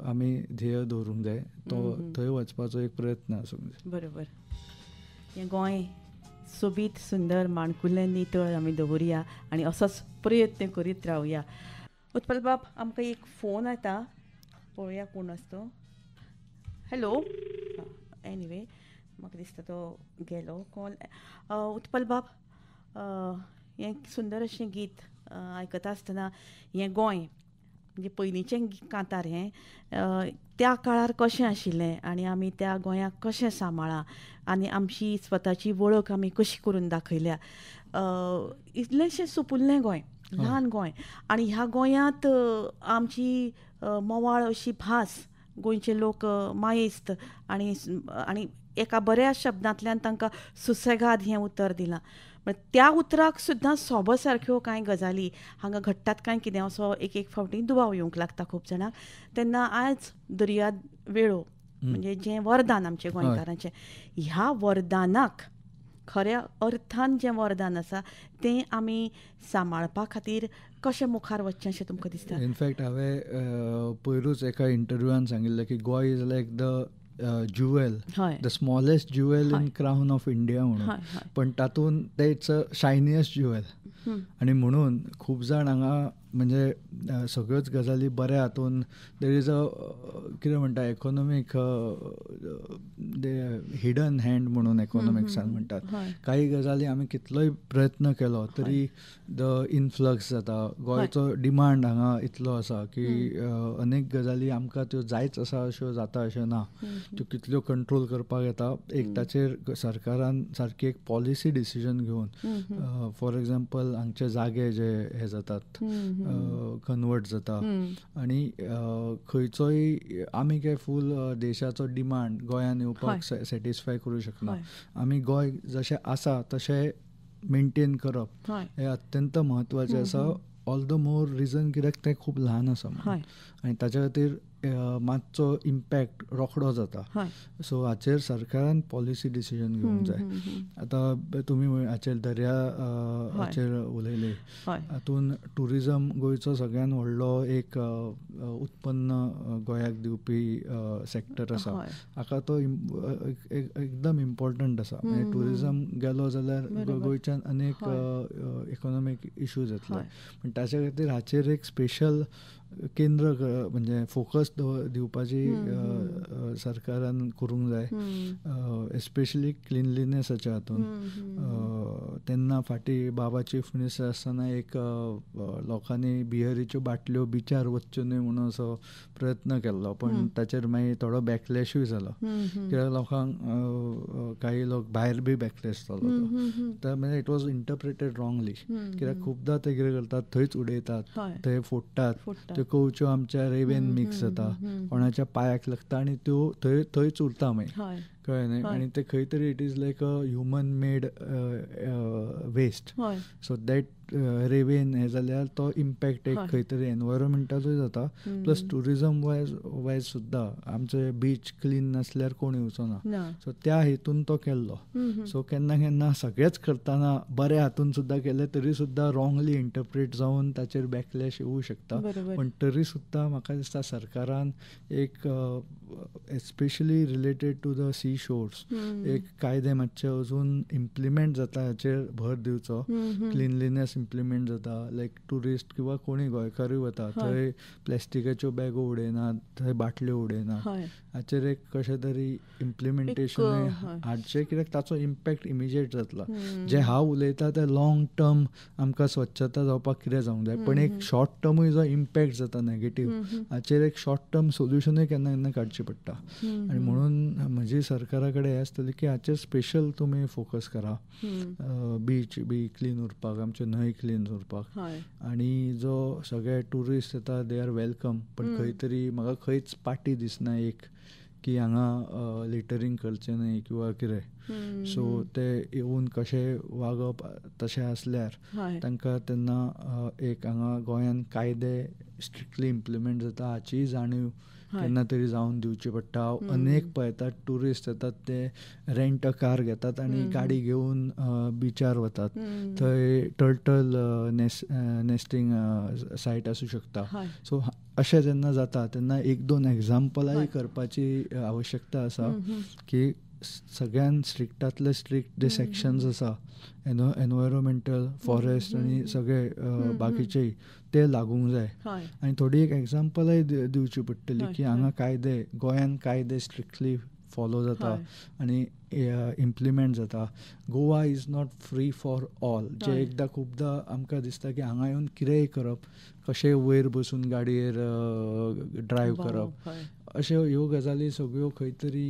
आमी ध्येय दवरूंक जाय, तो थंय वचपाचो एक प्रयत्न आसूंक जाय. बरोबर. हें गोंय सोबीत सुंदर माणकुलें नितळ आमी दवरुया आनी असोच प्रयत्न करीत रावया. उत्पल बाब, आमकां एक फोन येता, पळोवया कोण आसा तो. हॅलो. एनिवे म्हाका दिसता तो गेलो कॉल. उत्पल बाब, हें सुंदर अशें गीत आयकता आसतना हें गोंय म्हणजे पयलींचें कांतार हें त्या काळार कशें आशिल्लें आनी आमी त्या गोंयाक कशें सांबाळ्ळां आनी आमची स्वताची वळख आमी कशी करून दाखयल्या. इतलेंशें सुपुल्लें गोंय, ल्हान गोंय, आनी ह्या गोंयांत आमची मोवाळ अशी भास, गोंयचे लोक मायेस्त आनी आनी एका बऱ्या शब्दांतल्यान तांकां सुसेगाद हें उतर दिलां. त्या उतराक सुद्दां सोबो सारक्यो कांय गजाली हांगा घडटात कांय कितें असो एक एक फावटी दुबाव येवंक लागता खूब जाणांक. तेन्ना आयज दर्या वेळो म्हणजे जें वरदान आमचें गोंयकारांचें, ह्या वरदानाक खऱ्या अर्थान जें वरदान आसा तें आमी सांबाळपा खातीर कशें मुखार वचचें अशें तुमकां दिसता? इनफॅक्ट हांवें पयरूच एका इंटरव्यूआन सांगिल्लें की Goa is like the jewel, the smallest jewel in crown of India म्हणून, पण तातूंत ते it's a शायनियस्ट ज्युएल. आनी म्हणून खूब जाण हांगा म्हणजे सगळ्योच गजाली बऱ्या हातून there is a कितें म्हणटा इकॉनॉमीक हिडन हँड म्हणून इकॉनॉमिक्सान म्हणटात. काही गजाली आमी कितलोय प्रयत्न केलो तरी the influx जाता. गोंयचो डिमांड हांगा इतलो आसा की अनेक गजाली आमकां त्यो जायच आसा अश्यो जाता अशें ना. त्यो कितल्यो कंट्रोल करपाक येता एक ताचेर सरकारान सारकी एक पॉलिसी डिसिजन घेवन, फॉर एग्जाम्पल हांगचे जागे जे हे जातात कन्वर्ट जाता आनी खंयचोय आमी काय फूल देशाचो डिमांड गोंयान येवपाक सॅटिस्फाय करूं शकना. आमी गोंय जशें आसा तशें मेंटेन करप हें अत्यंत म्हत्वाचें आसा. ऑल the more reason कित्याक तें खूब ल्हान आसा म्हणून आनी ताच्या खातीर मातसो इम्पॅक्ट रोखडो जाता. सो हाचेर सरकारान पॉलिसी डिसिजन घेवंक जाय. आतां तुमी हाचेर दर्या हाचेर उलयले, हातून ट्युरिजम गोंयचो सगळ्यान व्हडलो एक उत्पन्न गोंयाक दिवपी सेक्टर आसा. हाका तो एकदम इम्पॉर्टंट आसा. म्हणजे ट्युरिजम गेलो जाल्यार गोंयच्यान अनेक इकॉनॉमीक इश्यूज येतले. पण ताच्या खातीर हाचेर एक स्पेशल केंद्र म्हणजे फोकस दिवपाची सरकारान करूंक जाय, एस्पेशली क्लिनलीनेसाच्या हातून. तेन्ना फाटीं बाबा चीफ मिनिस्टर आसतना एक लोकांनी बियरीच्यो बाटल्यो बिचार वचच्यो न्हय म्हणून असो प्रयत्न केल्लो, पण ताचेर मागीर थोडो बॅकलॅशूय जालो कित्याक लोकांक काही लोक भायर बी बॅकलॅश जालो तो. म्हणजे it was interpreted wrongly कित्याक खुबदां ते कितें करतात, थंयच उडयतात, थंय फोडटात, त्यो कवच्यो आमच्या रेवेन मिक्स जाता, कोणाच्या पांयाक लागता आनी त्यो थंय थंयच उरता मागीर, कळ्ळें न्हय. आनी ते खंय तरी it is like a human made waste. So that रेवेन हें जाल्यार तो इम्पॅक्ट एक खंय तरी एनवायरमेंटाचोय जाता, प्लस ट्युरिजम वायज सुद्दां आमचे बीच क्लीन नासल्यार कोण येवचो ना. सो त्या हेतून तो केल्लो. सो केन्ना केन्ना सगळेंच करतना बऱ्या हातून सुद्दां केलें तरी सुद्दां रॉंगली इंटरप्रेट जावन ताचेर बॅकलॅश येवूं शकता. पण तरी सुद्दां म्हाका दिसता सरकारान एक Especially related to the sea shores एक कायदे मातशे अजून इम्प्लिमेंट जाता हाचेर भर दिवचो. क्लिनलीनेस इम्प्लिमेंट जाता, लायक ट्युरिस्ट किंवा कोणी गोंयकारूय वता थंय प्लॅस्टिकाच्यो बॅगो उडयनात, थंय बाटल्यो उडयनात, हाचेर एक कशें तरी इम्प्लिमेंटेशन हाडचें, कित्याक ताचो इम्पॅक्ट इमिजिएट जातलो. जें हांव उलयता तें लॉंग टर्म आमकां स्वच्छता जावपाक कितें जावंक जाय, पण एक शॉर्ट टर्मूय जो इम्पॅक्ट जाता नेगेटीव हाचेर एक शॉर्ट टर्म सोल्युशनूय केन्ना केन्ना काडचें पडटा. आनी म्हणून म्हजी सरकारा कडेन हें आसतलें की हाचेर स्पेशल तुमी फोकस करा, बीच बी क्लीन उरपाक, आमच्यो न्हंय क्लीन उरपाक. आनी जो सगळे ट्युरिस्ट येता they are welcome, पण खंय तरी म्हाका खंयच पाटी दिसना एक की हांगा लिटरींग करचें न्हय किंवा कितें. सो ते येवन कशें वागप तशें आसल्यार तांकां तेन्ना एक हांगा गोंयान कायदे स्ट्रिक्टली इम्प्लिमेंट जाता हाचीय जाणीव केन्ना तरी जावन दिवची पडटा. अनेक पळयतात ट्युरिस्ट येतात ते रेंट अ कार घेतात आनी गाडी घेवन बिचार वतात, थंय टर्टल नेस्टिंग सायट आसूं शकता. सो अशें जेन्ना जाता तेन्ना एक दोन एग्जाम्पलाय करपाची आवश्यकता आसा की सगळ्यान स्ट्रिक्टांतले स्ट्रिक्ट जे सेक्शन्स आसा एनवायरोमेंटल, फॉरेस्ट आनी सगळे बाकीचेय ते लागूंक जाय. आनी थोडी एक एग्जाम्पलाय दिवची पडटली की हांगा कायदे, गोंयान कायदे स्ट्रिक्टली फॉलो जाता आनी इम्प्लिमेंट जाता. Goa is not free for all. जे एकदां खुबदां आमकां दिसता की हांगा येवन कितेंय करप, कशें वयर बसून गाडयेर ड्रायव्ह करप, अश्यो ह्यो गजाली सगळ्यो खंय तरी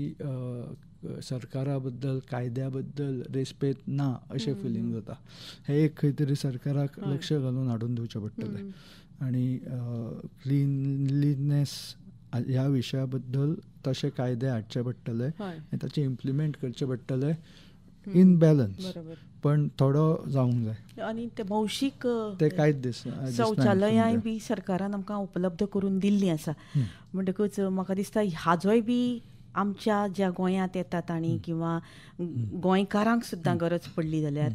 सरकारा बद्दल, कायद्या बद्दल रेस्पेद ना अशें फिलींग जाता. हें एक खंय तरी सरकाराक लक्ष घालून हाडून दिवचें पडटलें. आनी क्लिनलीनेस ह्या विशया बद्दल तशे कायदे हाडचे पडटले आनी ताचे इम्प्लिमेंट करचे पडटले इन बॅलन्स, पण थोडो जावंक जाय. आनी ते भौशीक ते कांयच दिसना. शौचालयांय बी सरकारान आमकां उपलब्ध करून दिल्लीं आसा, म्हणटकूच म्हाका दिसता हाजोय बी आमच्या ज्या गोंयांत येतात आनी किंवा गोंयकारांक सुद्दां गरज पडली जाल्यार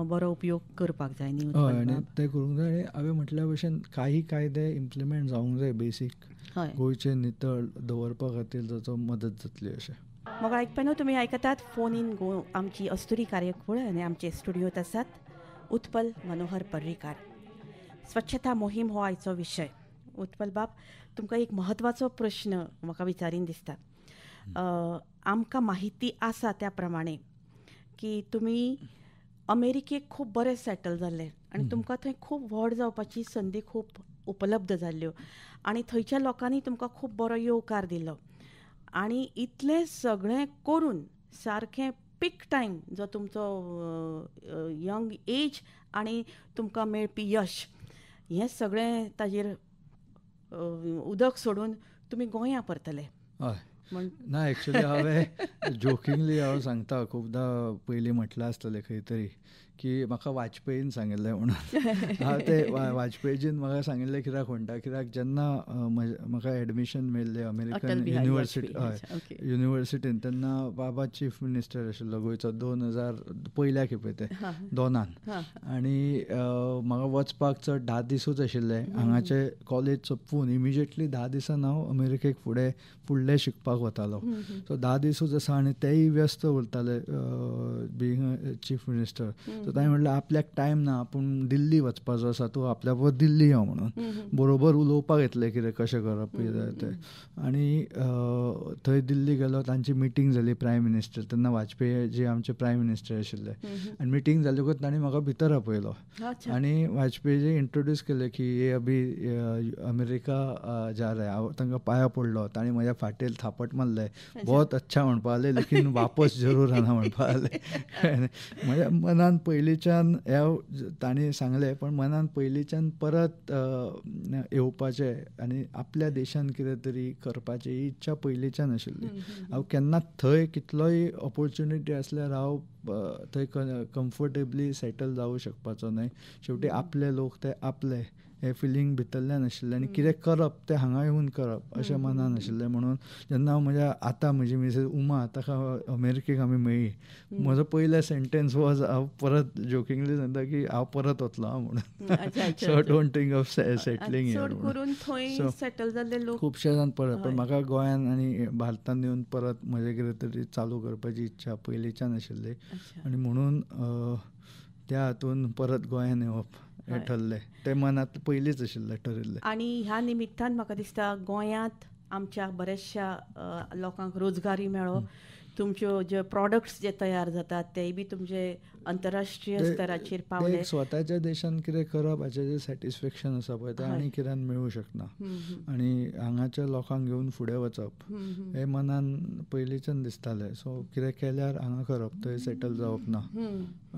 बरो उपयोग करपाक जाय न्ही. हय, आनी तें करूंक जाय. आनी हांवें म्हटल्या भशेन काही कायदे इम्प्लिमेंट जावंक जाय बेसीक, गोंयचें नितळ दवरपा खातीर ताचो मदत जातली अशें. म्हाका आयकपा न्हू, तुमी आयकतात फोन इन गो आमची अस्तुरी कार्यकळ आनी आमचे स्टुडियोत आसात उत्पल मनोहर पर्रीकार. स्वच्छता मोहीम हो आयचो विशय. उत्पल बाब, तुमकां एक म्हत्वाचो प्रश्न म्हाका विचारीन दिसता. आमकां माहिती आसा त्या प्रमाणे की तुमी अमेरिकेक खूब बरे सेटल जाल्ले आनी तुमकां थंय खूब व्हड जावपाची संदी खूब उपलब्ध जाल्ल्यो आनी थंयच्या लोकांनी तुमकां खूब बरो येवकार दिलो आनी इतलें सगळें करून सारकें पीक टायम जो तुमचो यंग एज आनी तुमकां मेळपी यश हें सगळें ताजेर उदक सोडून तुमी गोंयां परतले. हय, ना एक्चुअली हांवें जोकिंगली हांव सांगता, खुबदां पयलीं म्हटलां आसतलें खंय तरी की म्हाका वाजपेयीन सांगिल्लें म्हणून. हांव ते वाजपेयीजीन म्हाका सांगिल्लें कित्याक म्हणटा, कित्याक जेन्ना म्हाका एडमिशन मेळ्ळें अमेरिकन युनिवर्सिटी, हय युनिवर्सिटीन, तेन्ना बाबा चीफ मिनिस्टर आशिल्लो गोंयचो 2000 पयल्या खेपे ते दोनान, आनी म्हाका वचपाक चड 10 दिसूच आशिल्ले. हांगाचे कॉलेज सोंपून इमिजिएटली 10 दिसान हांव अमेरिकेक फुडलें शिकपाक वतालो. सो 10 दिसूच आसा आनी तेय व्यस्त उरताले बिंग चीफ मिनिस्टर. सो ताणें म्हटलें आपल्याक टायम ना, आपूण दिल्ली वचपाचो आसा, तूं आपल्या बरोबर दिल्ली यो म्हणून, बरोबर उलोवपाक येतलें कितें कशें करप कितें तें. आनी थंय दिल्ली गेलो, तांची मिटींग जाली प्रायम मिनिस्टर, तेन्ना वाजपेयी जी आमचे प्रायम मिनिस्टर आशिल्ले, आनी मिटींग जाल्ल्याकूच तांणी म्हाका भितर आपयलो आनी वाजपेयी इंट्रोड्यूस केलें की हे अभी अमेरिका जा रहा है. हांव तांकां पांयां पडलो, तांणी म्हज्या फाटीर थापट मारलें, बहुत अच्छा म्हणपा जालें, लेकीन वापस जरूर आना म्हणपा जालें. म्हज्या मनान पयलींच्यान ह्या तांणी सांगलें, पण मनान पयलींच्यान परत येवपाचें आनी आपल्या देशान कितें तरी करपाची ही इच्छा पयलींच्यान आशिल्ली. हांव केन्ना थंय कितलोय ऑपोर्चुनिटी आसल्यार हांव थंय कम्फर्टेबली सेटल जावं शकपाचो न्हय. शेवटी आपले लोक ते आपले हें फिलींग भितरल्यान आशिल्लें आनी कितें करप तें हांगा येवन करप अशें मनान आशिल्लें. म्हणून जेन्ना हांव म्हज्या आतां म्हजी मिसेस उमा ताका अमेरिकेक आमी मेळ्ळी, म्हजो पयलो सेंटेन्स वॉज हांव परत जोकिंगली सांगता की हांव परत वतलो हांव म्हणून. So don't think of settling here. खुबशे जाण परत, पण म्हाका गोंयान आनी भारतान येवन परत म्हजें कितें तरी चालू करपाची इच्छा पयलींच्यान आशिल्ली आनी म्हणून त्या हातून परत गोंयान येवप हें ठरलें. तें मनांत पयलींच आशिल्लें ठरिल्लें. आनी ह्या निमित्तान म्हाका दिसता गोंयांत आमच्या बऱ्याचशा लोकांक रोजगारी मेळ्ळो. तुमच्यो जे प्रॉडक्ट्स जे तयार जातात तेय बी तुमचे अंतरराष्ट्रीय स्तराचेर पावले. स्वताच्या देशान कितें करप हाचें जें सॅटिस्फॅक्शन आसा पळय तें आनी कित्यान मेळूं शकना. आनी हांगाच्या लोकांक घेवन फुडें वचप हें मनान पयलींच्यान दिसतालें. सो कितें केल्यार हांगा करप, थंय सेटल जावप ना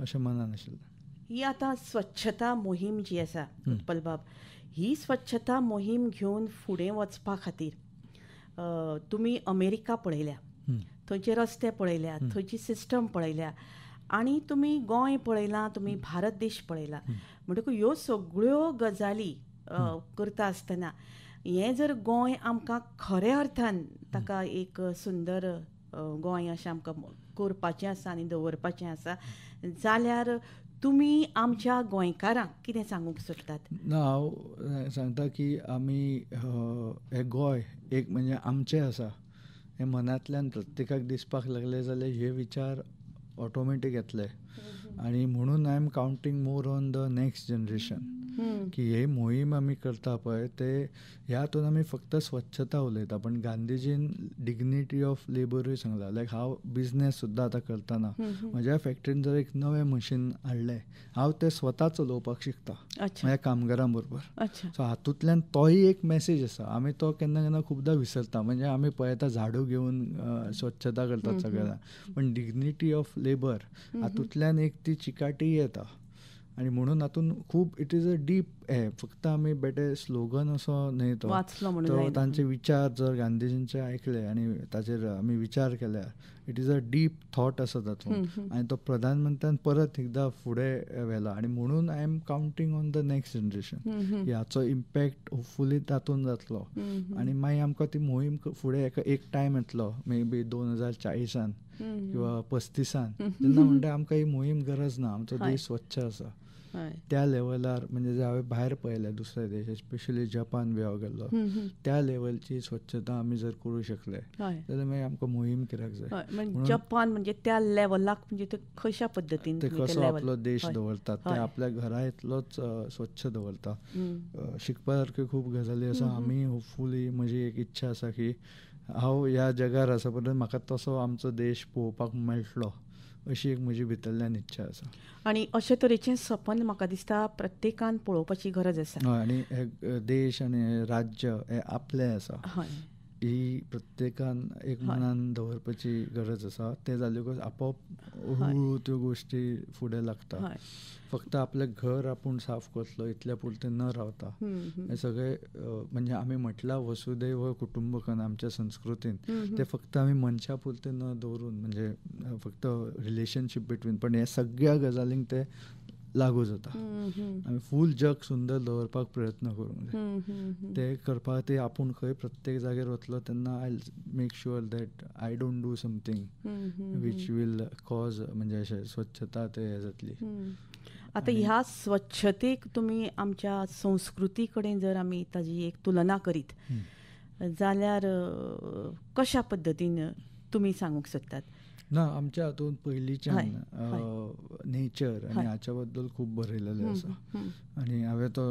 अशें मनान आशिल्लें. ही आतां स्वच्छता मोहीम जी आसा उत्पलबाब, ही स्वच्छता मोहीम घेवन फुडें वचपा खातीर तुमी अमेरिका पळयल्या, थंयचे रस्ते पळयल्या, थंयची सिस्टम पळयल्या आनी तुमी गोंय पळयलां, तुमी भारत देश पळयला. म्हणटकूच ह्यो सगळ्यो गजाली करता आसतना हें जर गोंय आमकां खऱ्या अर्थान ताका एक सुंदर गोंय अशें आमकां करपाचें आसा आनी दवरपाचें आसा जाल्यार तुमी आमच्या गोंयकारांक कितें सांगूंक सोदतात? ना, हांव सांगता की आमी हें गोंय एक म्हणजे आमचें आसा हें मनांतल्यान प्रत्येकाक दिसपाक लागलें जाल्यार हे विचार ऑटोमॅटीक येतले. आनी म्हणून I am counting more on the next generation की हे मोहीम आमी करता पळय ते ह्या हातून आमी फक्त स्वच्छता उलयता, पण गांधीजीन डिग्निटी ऑफ लेबरूय सांगला. लायक हांव बिजनेस सुद्दां आतां करतना म्हज्या फॅक्टरीन जर एक नवें मशीन हाडलें हांव तें स्वता चलोवपाक शिकता म्हज्या कामगारां बरोबर. सो हातूंतल्यान तोय एक मॅसेज आसा. आमी तो केन्ना केन्ना खुबदां विसरता. म्हणजे आमी पळयता झाडू घेवन स्वच्छता करतात सगळे जाण, पण डिग्निटी ऑफ लेबर हातूंतल्यान एक ती चिकाटी येता. आनी म्हणून हातून खूब it is a deep हें फक्त आमी बेटे स्लोगन असो न्हय तो, तांचे विचार जर गांधीजींचे आयकले आनी ताचेर आमी विचार केल्यार it is a deep thought आसा तातूंत. आनी तो प्रधानमंत्र्यान परत एकदां फुडें व्हेला आनी म्हणून I am counting on the next generation की हाचो इम्पॅक्ट होपफुली तातूंत जातलो. आनी मागीर आमकां ती मोहीम फुडें एक टायम येतलो मे बी 2040 किंवा 35 तेन्ना म्हणटा आमकां ही मोहीम गरज ना, आमचो देश स्वच्छ आसा. त्या लेवलार म्हणजे जे हांवें भायर पळयलें दुसरे देश स्पेशली जपान बी हांव गेल्लो त्या लेवलची स्वच्छता आमी जर करूं शकले जाल्यार मागीर आमकां मोहीम कित्याक जाय. जपान म्हणजे त्या लेवलाक म्हणजे ते कशा पद्दतीन ते कसो आपलो देश दवरतात, ते आपल्या घरा इतलोच स्वच्छ दवरता. शिकपा सारक्यो खूब गजाली आसा. आमी होपफुली म्हजी एक इच्छा आसा की हांव ह्या जगार आसा पर्यंत म्हाका तसो आमचो देश पळोवपाक मेळटलो अशी एक म्हजी भितरल्यान इच्छा आसा. आनी अशे तरेचें सपन म्हाका दिसता प्रत्येकान पळोवपाची गरज आसा. आनी हे देश आनी राज्य हें आपलें आसा ही प्रत्येकान एक मनान दवरपाची गरज आसा. तें जालेकूच आपोआप हळूहळू त्यो गोश्टी फुडें लागता. फक्त आपलें घर आपूण साफ करतलो इतल्या पुरतें न रावता हें सगळें म्हणजे आमी म्हटलां वसुदैव कुटुंबकन आमच्या संस्कृतीन, तें फक्त आमी मनशा पुरतें न दवरून म्हणजे फक्त रिलेशनशीप बिटवीन, पण ह्या सगळ्या गजालींक तें लागू जाता. आमी फूल जग सुंदर दवरपाक प्रयत्न करूंक जाय. ते करपा खातीर आपूण खंय प्रत्येक जाग्यार वतलो तेन्ना I make sure that I don't do something which will cause म्हणजे अशें स्वच्छता ते हें जातली. आतां ह्या स्वच्छतेक तुमी आमच्या संस्कृती कडेन जर आमी ताजी एक तुलना करीत जाल्यार कशा पद्दतीन तुमी सांगूंक सोदतात? ना, आमच्या हातून पयलींच्यान नेचर आनी हाच्या बद्दल खूब बरयलेलें आसा. आनी हांवें तो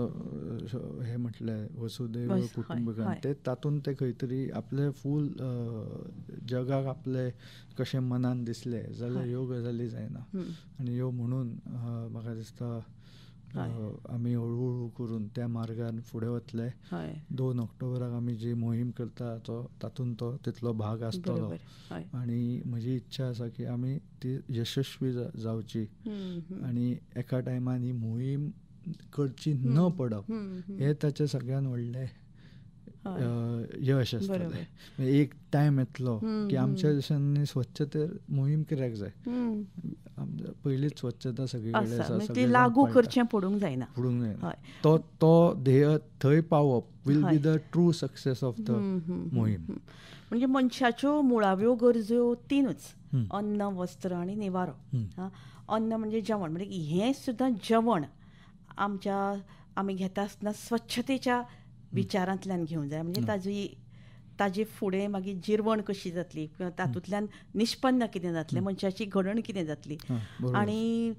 हें म्हटलें वसुदैव कुटुंबकम, ते तातूंत ते खंय तरी आपलें फूल जगाक आपलें कशें मनान दिसलें जाल्यार ह्यो गजाली जायना. आनी ह्यो म्हणून म्हाका दिसता आमी हळूहळू करून त्या मार्गान फुडें वतले. 2 ऑक्टोबराक आमी जी मोहीम करता तो तातूंत तो तितलो भाग आसतलो. आनी म्हजी इच्छा आसा की आमी ती यशस्वी जावची आनी एका टायमान ही मोहीम करची न पडप हें ताचें सगळ्यान व्हडलें यश आसतलें. एक टायम येतलो की आमच्या देशांनी स्वच्छते मोहीम कित्याक जाय, पयलींच स्वच्छता सगळी कडेन आसा, लागू करचें पडूंक जायना, पडूंक जायना. तो तो ध्येय थंय पावप will be the true success of the मोहीम. म्हणजे मनशाच्यो मुळाव्यो गरजो तिनूच, अन्न, वस्त्र आनी निवारो. अन्न म्हणजे जेवण, म्हणजे हें सुद्दां जेवण आमच्या आमी घेता आसतना स्वच्छतेच्या विचारांतल्यान घेवंक जाय. म्हणजे ताजी फुडें मागीर जिरवण कशी जातली किंवा तातूंतल्यान निष्पन्न कितें जातलें, मनशाची घडण कितें जातली, आनी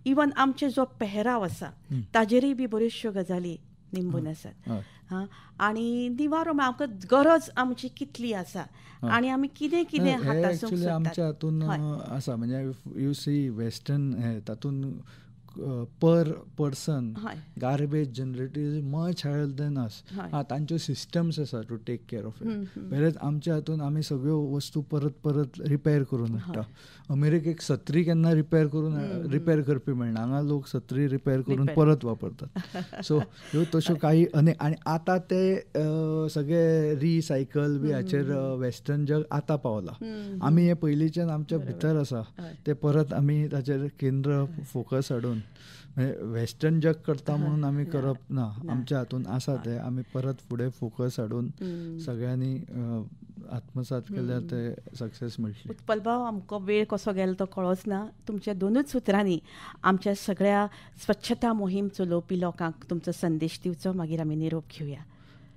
इवन आमचे जो पेहराव आसा ताजेरूय बी बऱ्योचश्यो गजाली निंबून आसात. हां, आनी निवारो आमकां गरज आमची कितली आसा आनी आमी कितें कितें हातासूंक शकतात आमच्या हातून आसा. म्हणजे you see western हे तातूंत per person garbage generated is much higher than us. तांच्यो सिस्टम्स आसा to take care of it. Whereas आमच्या हातून आमी सगळ्यो वस्तू परत परत रिपेर करून हाडटा. अमेरिकेक सत्री केन्ना रिपेर करून रिपेर करपी मेळना, हांगा लोक सत्री रिपेर करून परत वापरतात. सो ह्यो तश्यो काही अनेक, आनी आतां ते सगळे रिसायकल बी हाचेर वेस्टर्न जग आतां पावलां. आमी हे पयलींच्यान आमच्या भितर आसा ते परत आमी ताचेर केंद्र फोकस हाडून, वेस्टर्न जग करता म्हणून आमी करप ना, आमच्या हातून आसा ते आमी परत फुडें फोकस हाडून सगळ्यांनी आत्मसात केल्यार ते सक्सेस मेळटली. उत्पल भाव, आमकां वेळ कसो गेलो तो कळोच ना. तुमच्या दोनूच उतरांनी आमच्या सगळ्या स्वच्छता मोहीम चलोवपी लोकांक तुमचो संदेश दिवचो, मागीर आमी निरोप घेवया.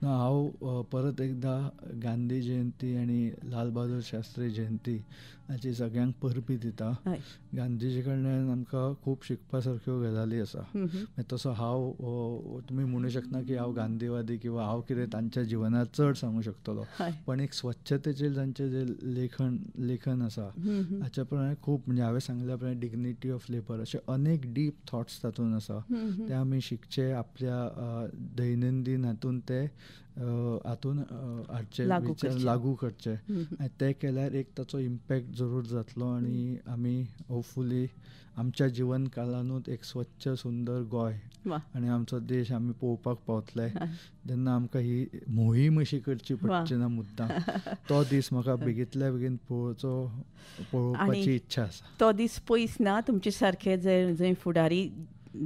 ना, हांव परत एकदा गांधी जयंती आनी लाल बहादूर शास्त्री जयंती हाची सगळ्यांक परबी दिता. गांधीजी कडल्यान आमकां खूब शिकपा सारक्यो गजाली आसा. तसो हांव तुमी म्हणू शकना की हांव गांधीवादी किंवा हांव कितें तांच्या जिवनात चड सांगू शकतलो, पण एक स्वच्छतेचेर तांचें जें लेखन आसा हाच्या प्रमाणे खूब, म्हणजे हांवें सांगल्या प्रमाणे डिग्निटी ऑफ लेबर अशे अनेक डीप थॉट्स तातूंत आसा. ते आमी शिकचे, आपल्या दैनंदीन हातून ते हातून हाडचे, लागू करचे, आनी ते केल्यार एक ताचो इम्पॅक्ट जरूर जातलो आनी आमी होपफुली आमच्या जिवन काळानूच एक स्वच्छ सुंदर गोंय आनी आमचो देश आमी पळोवपाक पावतले. तेन्ना आमकां ही मोहीम अशी करची पडची ना मुद्दाम. तो दीस म्हाका बेगींतल्या बेगीन पळोवपाची इच्छा आसा. तो दीस पयस ना. तुमचे सारखे जंय फुडारी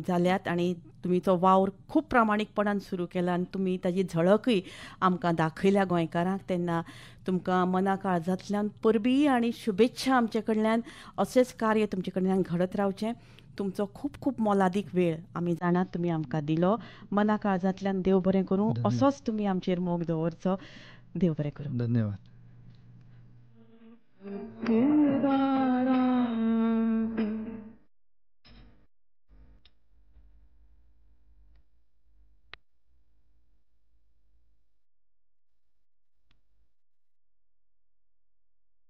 जाल्यात आनी तुमी तो वावर खूब प्रामाणीकपणान सुरू केला आनी तुमी ताजी झळकूय आमकां दाखयल्या गोंयकारांक, तेन्ना तुमकां मना काळजांतल्यान परबी आनी शुभेच्छा आमचे कडल्यान. अशेंच कार्य तुमचे कडल्यान घडत रावचें. तुमचो खूब खूब मोलादीक वेळ आमी जाणात तुमी आमकां दिलो. मना काळजांतल्यान देव बरें करूं. असोच तुमी आमचेर मोग दवरचो. देव बरें करूं. धन्यवाद.